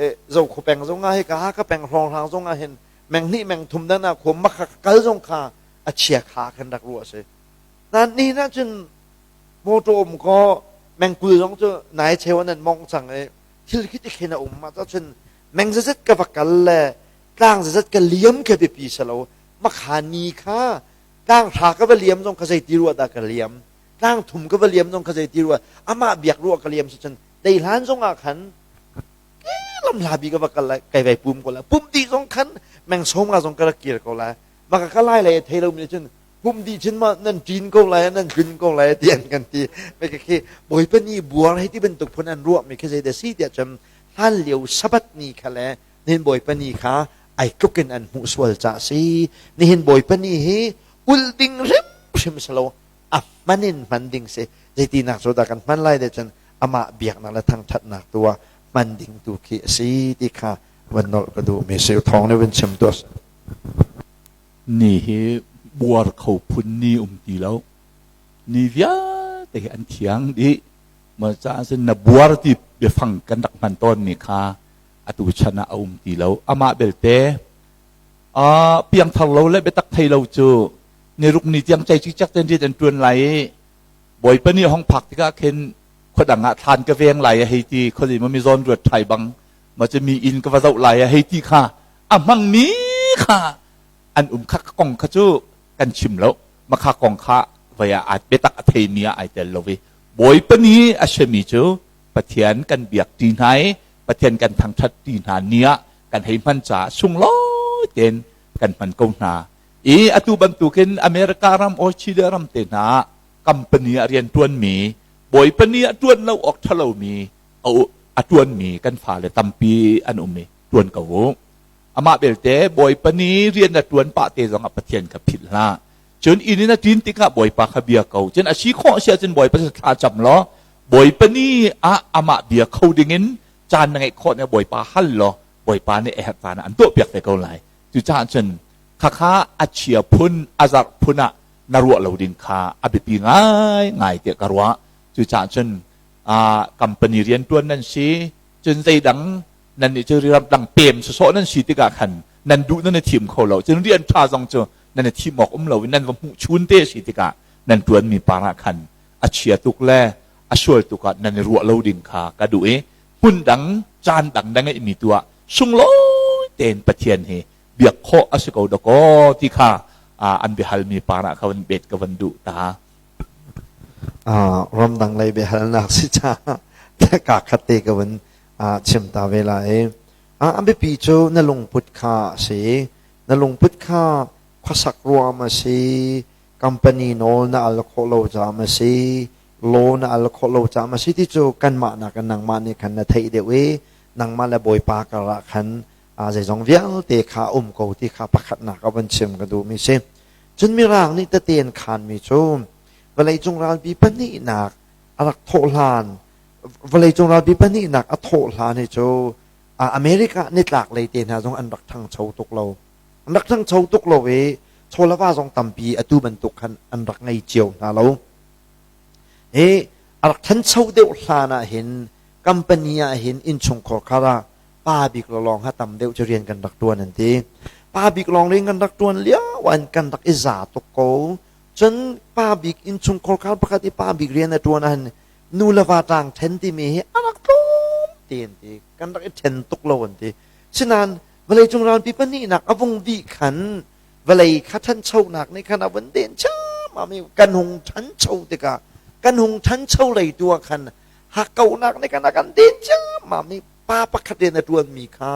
e zo khu peng zong ah hi ka ha ka peng hrawng hrang zong ah hin meng hnih meng thum dan ah khua mak kal zong kha a chia kha khan rak ruah si nan ni na cun motor um ko mengkul zong cu nai cheu an mong cang i thil khi ti khin a um ma cun meng zazet ka va kal le tlang zazet ka liam kha biapi salo makha ni kha tlang hra ka va liam zong ka zei ti ruah dah ka liam tlang thum ka va liam zong ka zei ti ruah amah biak ruah ka liam si cun dei hlan zong ah khan lam hla bi ka va kal lai kai vai pum ko lai pum di zong khan meng som nga zong ka rak kir ko lai maka ka lai lai thei lo mi cun pum di chin ma nan ṭin ko lai nan tlun ko lai ti an kan ti me ka khi bawipa ni buar hei ti bantuk phun an ruah mi khi zei da si tiah cun hlan lio sabbath ni kha le nihin bawipa ni kha ai tluk in an hmuh sual ca si nihin bawipa ni hi ulh ding hrimhrim si lo a hman in hman ding si zeitinak cu dah kan hman lai de cun amah biaknak le thangṭhatnak tu ah hman ding tu khi a si ti kha van nolh ka duh mi si thawng nih van chim tuah Ni hi buar kho phun ni um ti lo. Ni vialte hi an thiang dih. Mo caah cun na buar ti biafang kan rak hman tawnmi kha atu chan ah a um ti lo. Amah belte piangthar lo le biatak thei lo cu Niruk ni tiang cei cikcek ten rian an ṭuan lai i Bawipa nih hong phak tikah khin khuadang ah thlan ka veng lai a hei ti khuazei maw mi zawn ruat ṭhai bang ma cu mi inn ka va zoh lai a hei ti kha a hmangmi kha an um kha kong kha cu kan chim lo makha kong kha vei ah aa biatak a theimi ah ai tel lo i Bawipa ni a simi cu Pathian kan biak ṭi hna i Pathian kan thangṭhat ṭi hna ni ah kan hei hman caah sunglawi tein kan hman ko hna i atu bantukin America ram Australia ram te hna ah company ah rian ṭuanmi Bawipa ni ah ṭuan lo awk ṭha lomi a ṭuanmi kan fale tampi an um i ṭuan ko u. Amah belte Bawipa ni rian na ṭuan pah te zongah Pathian kha philh hlah. Cun inn in a ṭin tikah Bawipa kha bia ko. Cun a si khawh si ahcun Bawipa cu thla cam law Bawipa ni ah amah bia kho dingin caan na ngeih khawh nih Bawipa hal law Bawipa nih a herh caan ah an tuahpiak te ko lai. Cucaah cun khakha a chia phun, a zarh phun ah na ruah lo ding kha a biapi ngaingai tiah ka ruah. Cucaah cun company rianṭuan nan si, cun zeidang nan nih cu ramdang pem sawsawh nan si tikah khan nan duh nan i thim kho lo. Cun rian ṭha zong cu nan i thim awk um lo i nan va hmuh chun te a si tikah nan ṭuanmi par ah khan a chia tuk le a sual tuk ah nan i ruah lo ding kha ka duh i hmun dang caan dang na ngeihmi tu ah sunglawi tein Pathian hi biak khawh a si ko dakaw ti kha an biahalmi par ah ka van bet ka van duh ta. Ramdang lei biahalnak si caah ka khat te ka van chim ta ve lai. A biapi cu na lungput kha a si. Na lungput kha khuasak ruam a si, company nawl na al khawh lo caah a si, law na al khawh lo caah a si ti cu kanmah nakin nangmah nih khan na theih deuh i nangmah le Bawipa karah khan zeizong vialte kha um ko ti kha pakhatnak a van chim ka duhmi si. Cun Mirang nih tete an khanmi cu vawleicung ralpi pahnihnak a rak thawh hlan vawleicung ralpi pahnihnak a thawh hlan hi cu America nitlak lei te hna zong an rak ṭhangcho tuk lo. An rak ṭhangcho tuk lo i chawlava zong tampi atu bantuk khan an rak ngei cio hna lo. Hi a rak ṭhancho deuh hlan ah hin company ah hin innchungkhar khar ah pa bik lawng ha tam deuh cu rian kan rak ṭuan an ti. Pa bik lawng rian kan rak ṭuan lio an kan rak i za tuk ko. Cun pa bik innchungkhar khar pakhat i pa bik rian a ṭuan ahhin nu le va ṭang ṭhen timi hi a rak tlawm te an ti. Kan rak i ṭhen tuk lo an ti. Sinain vawleicung ralpi pahnihnak a vung dih khan vawlei kha ṭhanchonak nih khan a vun den ciammam i kan hung ṭhancho tikah kan hung ṭhancho lei tu ah khan hakkauhnak nih khan a kan den ciammam i pa pakhat rian a ṭuanmi kha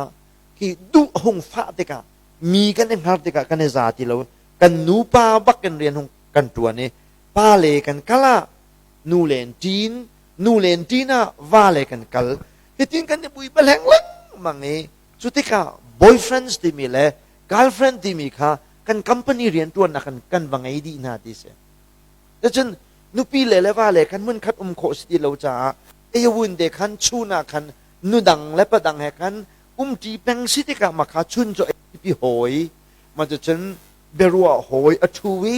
khi duh a hung fah tikah mi kan i hngar tikah kan i za ti lo kan nupa bak in rian hung kan ṭuan i pa le kan kal ah nu len ṭin nu len ṭin ah va le kan kal hitin kan i bui paleng lengmang i cu tikah boyfriends timi le girlfriend timi kha kan company rianṭuannak kan kan va ngei dih hna ti si. Cun nupi le le va le khan hmunkhat um khawh si ti lo caah eyawun te khan chun ah khan nudang le padang he khan umṭi peng si tikah mah kha chun cu pi hawi ma cun biaruah hawi a ṭhu i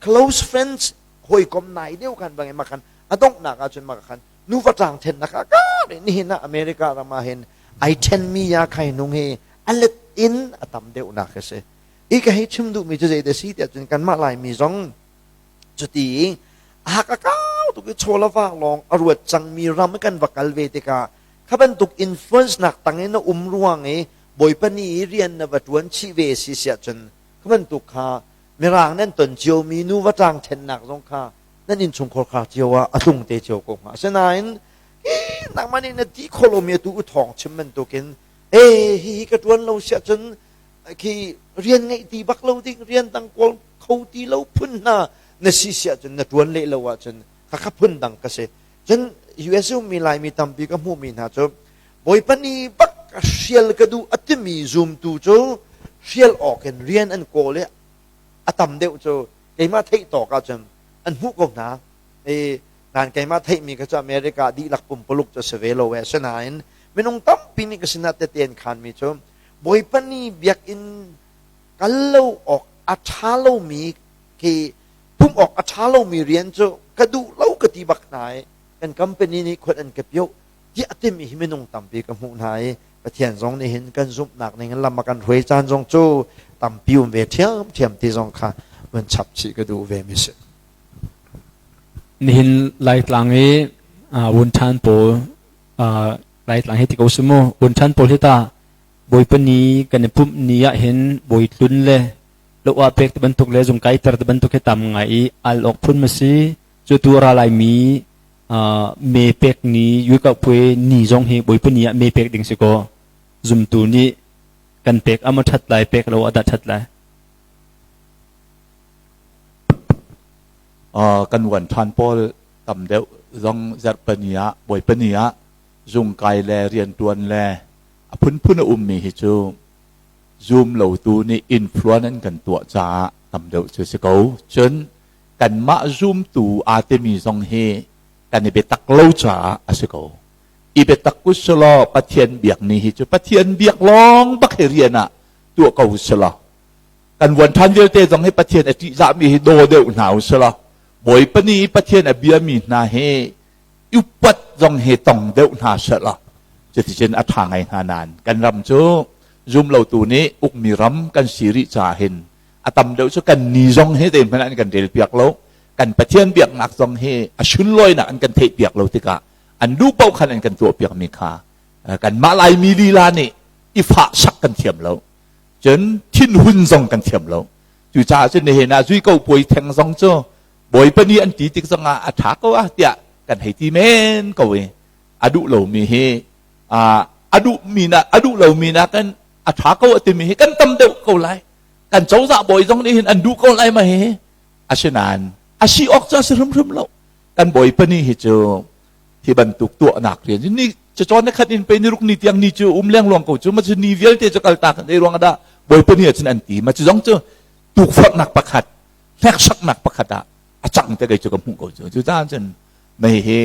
close friends hawikom nai deuh khan bangin mah khan a donghnak ah cun mah khan nuva tlang thennak ah ka nihin ah America ram ah hin ai ṭhenmi ya khai nung hi a let in a tam deuhnak a si. I ka hei chim duhmi cu zei dah si tiah cun kanmah Laimi zong cuti i a hak a kau tuk i chaw le va lawng a ruat cangmi ram kan va kal ve tikah kha bantuk influence nak tang in na um ruang i Bawipa nih i rian na va ṭuan chih ve si siah cun kha bantuk kha Mirang nan ton ciomi nuva ṭang ṭhennak zong kha nan innchungkhar khar cio ah a tlung te cio ko hnga. Asinain hi nangmah nih na ti khawh lomi atu u thawng chim bantukin e hihi ka ṭuan lo siah cun khi rian ngeih ti bak lo ding rian dang kawl kho ti lo phun hna na si siah cun na ṭuan leh lo ahcun khakha phun dang ka si. Cun US ummi Laimi tampi ka hmuhmi hna cu Bawipa nih bak hrial ka duh a timi zumtu cu hrial awk in rian an kawl i a tam deuh cu keimah theih tawk ahcun an hmuh ko hna. I nan keimah theihmi kha cu America dihlak pumpuluk cu a si ve lo e. Asinain minung tampi nih ka sinah tete an khanmi cu Bawipa nih biakinn kal lo awk a ṭha lomi khi pumh awk a ṭha lomi rian cu ka duh lo ka ti bak hna i kan company nih khuat an ka pioh tiah a timi hi minung tampi ka hmuh hna i Pathian zong nih hin kan zumhnak ning in lam a kan hruai caan zong cu tampi um ve ṭhiamṭhiam ti zong kha Van chap chih ka duh ve mi si. Nihin Laitlang i Wunṭhan pawl Laitlang hi ti ko si mu Wunṭhan pawl hi ta Bawipa ni kan i pumh ni ah hin bawi tlun le lo ah pek ti bantuk le zung kaiter ti bantuk hi tam ngai i al awk phun ma si. Cu tu ra laimi me pek ni yuikau pue ni zong hi Bawipa ni ah me pek ding si ko zumtu nih kan pek ama ṭhat lai pek lo a dah ṭhat lai. Kan uan ṭhan pawl tam deuh zong zarhpani ah Bawipa ni ah zungkai le rianṭuan le a phunphun a ummi hi cu zum lotu nih influence an kan tuah caah tam deuh cu si ko. Cun kanmah zumtu aa timi zong hi kan i biatak lo caah a si ko. I biatak usulaw Pathian biak ni hi cu Pathian biak lawng bak hi rian ah tuah ko usulaw kan vuan ṭhan vialte zong hi Pathian a ṭihzahmi hi daw deuh hna usulaw Bawipa nih Pathian a biami hna hi upat zong hi tong deuh hna selaw cuticun a ṭha ngai hna nain kan ram cu zumlotu nih ukmi ram kan si rih caah hin a tam deuh cu kan ni zong hi zeihmanh an kan rel piak lo. Kan Pathian biaknak zong hi a sunlawinak an kan theih piak lo tikah an duh paoh khan an kan tuah piakmi kha kanmah Laimi lila nih i fah sak kan thiam lo, cun thinhun zong kan thiam lo. Cucaah cun nihin ah zui ko puai theng zong cu Bawipa nih an ti tik zongah a ṭha ko ah tiah kan hei ti men ko i a duh lomi hi a duhmi na a duh lomi nakin a ṭha ko a timi hi kan tam deuh ko lai. Kan cozah bawi zong nih hin an duh ko lai ma hi. Asinain a si awk cu a si hrimhrim lo. Kan Bawipa nih hi cu hi bantuk tuahnak rian ni cacawn ni khat in pe ni ruk ni tiang ni cu um lengluang ko cu ma cu ni vialte cu kaltak ei ruang dah Bawipa nih ahcun an ti ma cu zong cu tukforhnak pakhat hneksaknak pakhat ah a cang te kei cu ka hmuh ko cu. Cucaah cun mei hi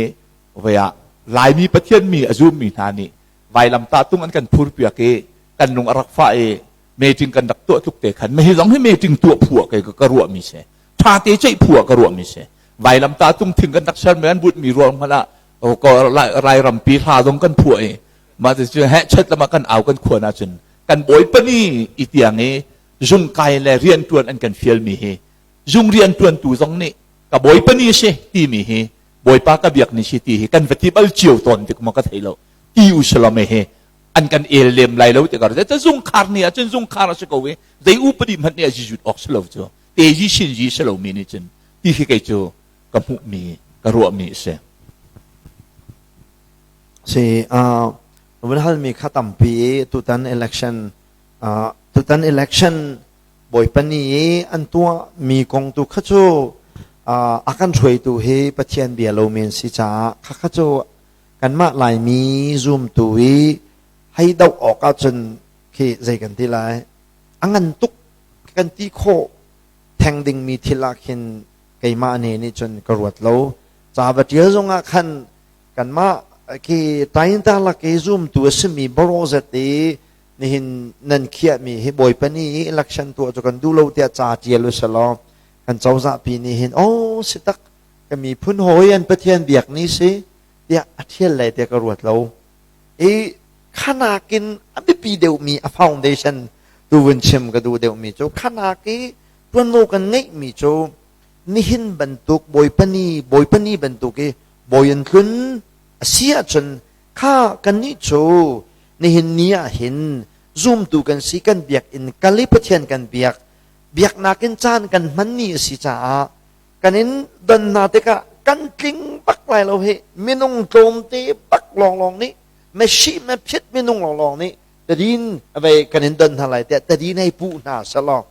voi ah Laimi Pathian mi a zummi hna nih vailamtah tung an kan phur piak i kan lung a rak fah i meeting kan rak tuah tluk te khan mei zong hi meeting tuah phu ah kei ka ruahmi si, ṭha te ceih phu ah ka ruahmi si. Vailamtah tung thing kan rak sermi an butmi ruang hmanh ah Lai rampi hla zong kan phuah i mah cu heh chet lama kan au kan khuan ahcun kan bawipa ni i tiang i zungkai le rianṭuan an kan fialmi hi zung rianṭuantu zong nih ka bawipa ni si timi hi bawipa ka biak ni si ti hi kan va ti bal cio tawn tik maw ka thei lo. Ti u salome hi an kan el lem lai lo ti ka ruat. Zungkhar ni ahcun zungkhar a si ko i zei upadi hmanh nih a zizut awk si lo cu te ji sin ji si lomi nih cun ti hi kei cu ka hmuhmi ka ruahmi a si. Si vun halmi kha tampi i tutan election tutan election Bawipa ni i an tuahmi kong tu kha cu a kan hruaitu hi Pathian bia lo men si caah kha kha cu kanmah Laimi zumtu i hei doh awk ahcun khi zei kan ti lai a ngan tuk kan ti khawh theng dingmi thil ah khin keimah ne nih cun ka ruat lo. Ca va ṭial zongah khan kanmah khi tainta lak i zumtu a simi barawzet i nihin nan khiahmi hi Bawipa nih i election tuah cu kan duh lo tiah ca ṭial u selaw kan cozah pi nih hin oh si tak ka miphun hawi an Pathian biak ni si tiah a ṭhial lai tiah ka ruat lo. I khanakin a biapi deuhmi a foundation tu vun chim ka duh deuhmi cu khanak i ṭuanvo kan ngeihmi cu nihin bantuk Bawipa ni Bawipa ni bantuk i bawi an tlun a si ahcun kha kannih cu nihin ni ah hin zumtu kan si, kan biakinn kal i Pathian kan biak biaknak in caan kan hman ni a si caah kan in don hna tikah kan tling bak lai lo hi. Minung tlawmte bak lawnglawng nih mesi mephiat minung lawnglawng nih tadin vei kan in don hna lai tiah tadin hei puh hna selaw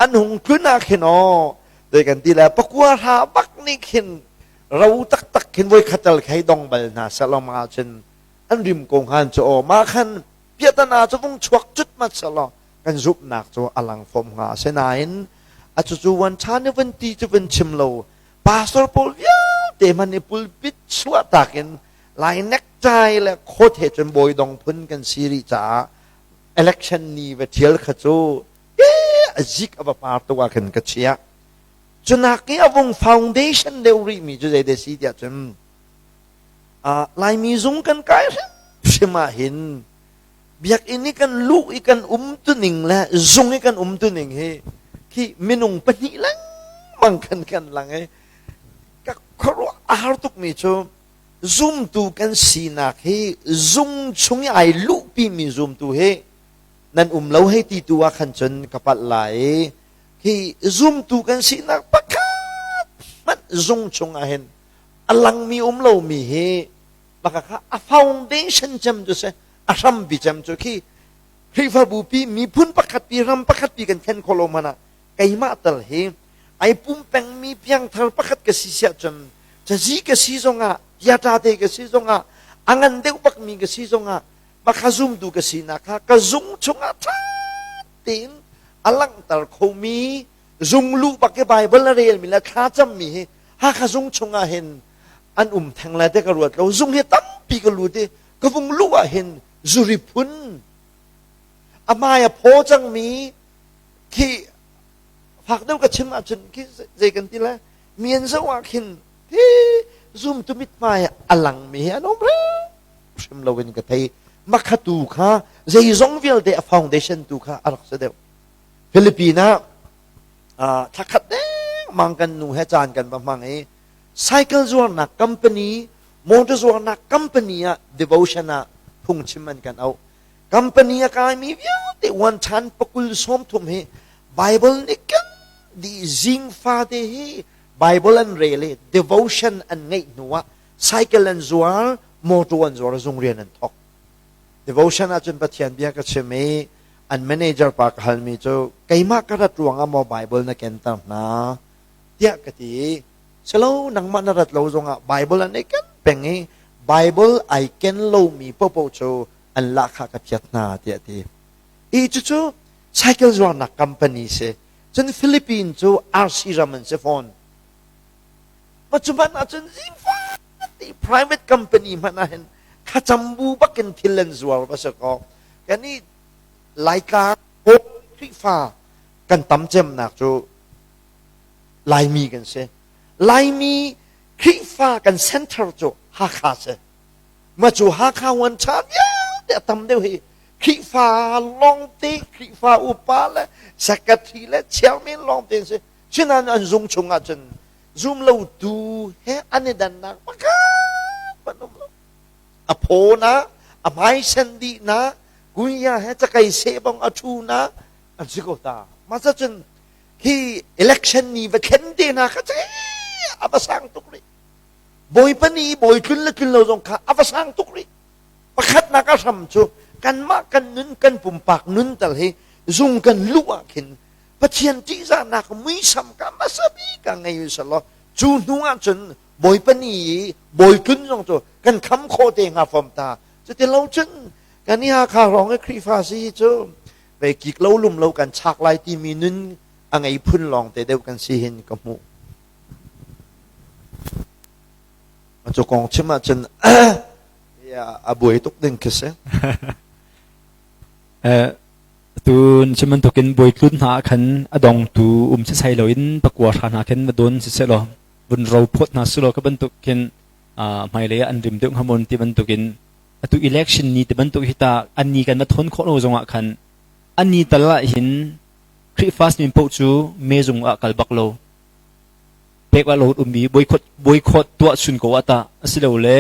an hung tlun ah khin aw dei kan ti le pakua hra bak nih khin ro taktak khin voi khatal khei dong bal hna selaw ma cun an rim ko hngan cu aw ma khan piatana cu vung chuak cut mat selaw kan zumhnak cu a lang fom hnga. Asinain a cucu wan ṭha ni van ti cu van chim lo pastor pawl vialte hmanh i pulpit chuah tak in lai necktie le coat he cun bawi dong phun kan si rih caah election ni va ṭhial kha cu a zik a va par tuk ah khin ka chiah. Cunak i a vung foundation deuh rihmi cu zei si tiah cun Laimi zung kan kai hrimhrim ah hin biakinn i kan luh i kan um tuning le zung i kan um tuning hi khi minung pahnih lengmang. bang khan kan lang i ka khuaruah a har tukmi cu zumtu kan sinak hi zung chung i ai luhpimi zumtu hi nan um lo hei ti tu ah khan cun ka palh lai i hi zumtu kan sinak pakhat hmanh zung chung ah hin a langmi um lomi hi baka kha a foundation cem cu si a hrampi cem cu khi Khrihfabu pi miphun pakhat pi ram pakhat pi kan thlen khawh lo hmanh ah keimah tal hi ai pumpengmi piangthar pakhat ka si siah cun cazi ka si zongah tiata te ka si zongah a ngan deuh bakmi ka si zongah baka zumtu ka sinak kha ka zung chungah ṭha tein a langhter khomi zung luh bak i Bible a relmi le thlacammi hi Hakha zung chungah hin an um theng lai te ka ruat lo. Zung hi tampi ka lut i ka vung luh ah hin zuri phun a hmai a phaw cangmi khi fak deuh ka chim ahcun khi zei kan ti lai mi an zoh ah khin hi zumtu mithmai a langmi hi an um hrim lo in ka thei. Makhatu kha zeizong vialte a foundation tu kha a rak si deuh. Philippine ah thlakhat dengmang kan nu he caan kan va hmang i cycle zuarnak company, motor zuarnak company ah devotion ah phungchim an kan auh. Company a kaimi vialte one chan pakul 30 hi Bible nih kan di zing fate hi Bible an rel i devotion an ngeih hnu ah cycle an zuar, motor an zuar, zung rian an thawk. Devotion ahcun Pathian bia ka chim i an manager pa ka halmi cu keimah ka rat ruangah maw Bible na kenter hna tiah ka ti i silo nangmah na rat lo zongah Bible an i ken peng i Bible ai ken lomi popo cu an lahkhah ka phiat hna tiah ti. I cucu cycle zuarnak company si. Cun Philippines cu RC ram an si fawn. Ma cu hmanh ahcun zingfati private company hmanh ah hin thlacam bu bakin thil an zuar va si kaw kan i Laitlang Khrihfa kan tam cemnak cu Laimi kan si. Laimi Khrihfa kan center cu Hakha si. Ma cu Hakha wan ṭha vialte a tam deuh hi Khrihfa lawngte, Khrihfa upa le secretary le chairman lawngte an si. Sinain an zung chung ahcun zum lotu he an i dannak pakhat hmanh um lo. A phaw na, a hmaisen dih na, kunya he cakei seh bang a ṭhu na, an si ko ta. Mah cun hi election ni va thlen te hna kha a va sang tuk rih. Bawipa ni bawi tlun le tlun lo zong kha a va sang tuk rih. Pakhatnak a hram cu kanmah kan nun kan pumpak nun tal hi zung kan luh ah khin Pathian ṭihzahnak muisam ka hmasa bik ah ngei u selaw cu hnu ah cun Bawipa ni i bawi tlun zong cu kan kham khawh te hnga fom ta. Cuti lo cun kan i Hakha hrawng i Khrihfa si hi cu vei kik lo lum lo kan chak lai timi nun a ngei phun lawng te deuh kan si hin ka hmuh. Cu kong chim ahcun a buai tuk ding khi si. Tun cu bantukin bawi tlun hna ah khan a dongtu um sisai loin pakua hra hna khin va dawn siseh law vun ro phawt hna sulaw ka bantuk khin hmailei ah an rim deuh hnga maw ti bantukin atu election ni ti bantuk hi ta an ni kan va thawn khawh lo zongah khan an ni tal ah hin Khrihfa min paoh cu mezung ah kal bak lo pek ah lo ummi boycott boycott tuah chun ko ah ta asilole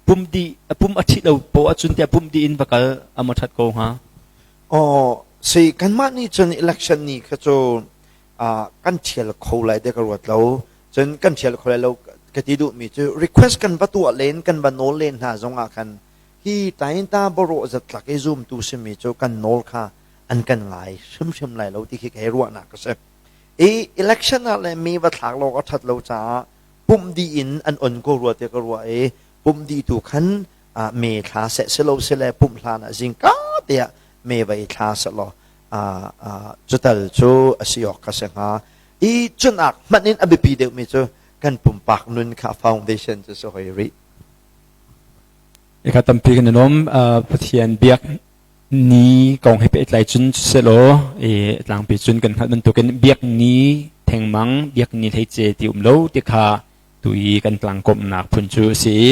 pum di pum a ṭhit lo poah ahcun tiah pum di in va kal a ma ṭhat ko hnga? Aw, si kanmah nih cun election ni kha cu kan ṭhial kho lai te ka ruat lo. Cun kan ṭhial kho lai lo ka ti duhmi cu request kan va tuah len kan va nawl len hna zong ah khan hi tainta borawh zatlak i zumtu simi cu kan nawl kha an kan ngai hrimhrim lai lo ti khi ka hei ruahnak ka si. I election ah le mi va thlak lo a ṭhat lo caah pumh dih in an on ko rua tiah ka ruah i pumh dih tu khan me thla seh silo sile pumh hlan ah zingka te ah me va i thla selaw cutal cu a si awk kha si hnga i cunak hmanh in a biapi deuhmi cu kan pumpak nun kha foundation cu si hoi rih. Eka tampi kan i lawm. Pathian biak ni kong he pehtlai cun selaw i tlangpi cun kan hngalh bantukin biak ni thengmang biak ni hleice ti um lo ti kha tu i kan tlangkawmhnak phun cu a si i.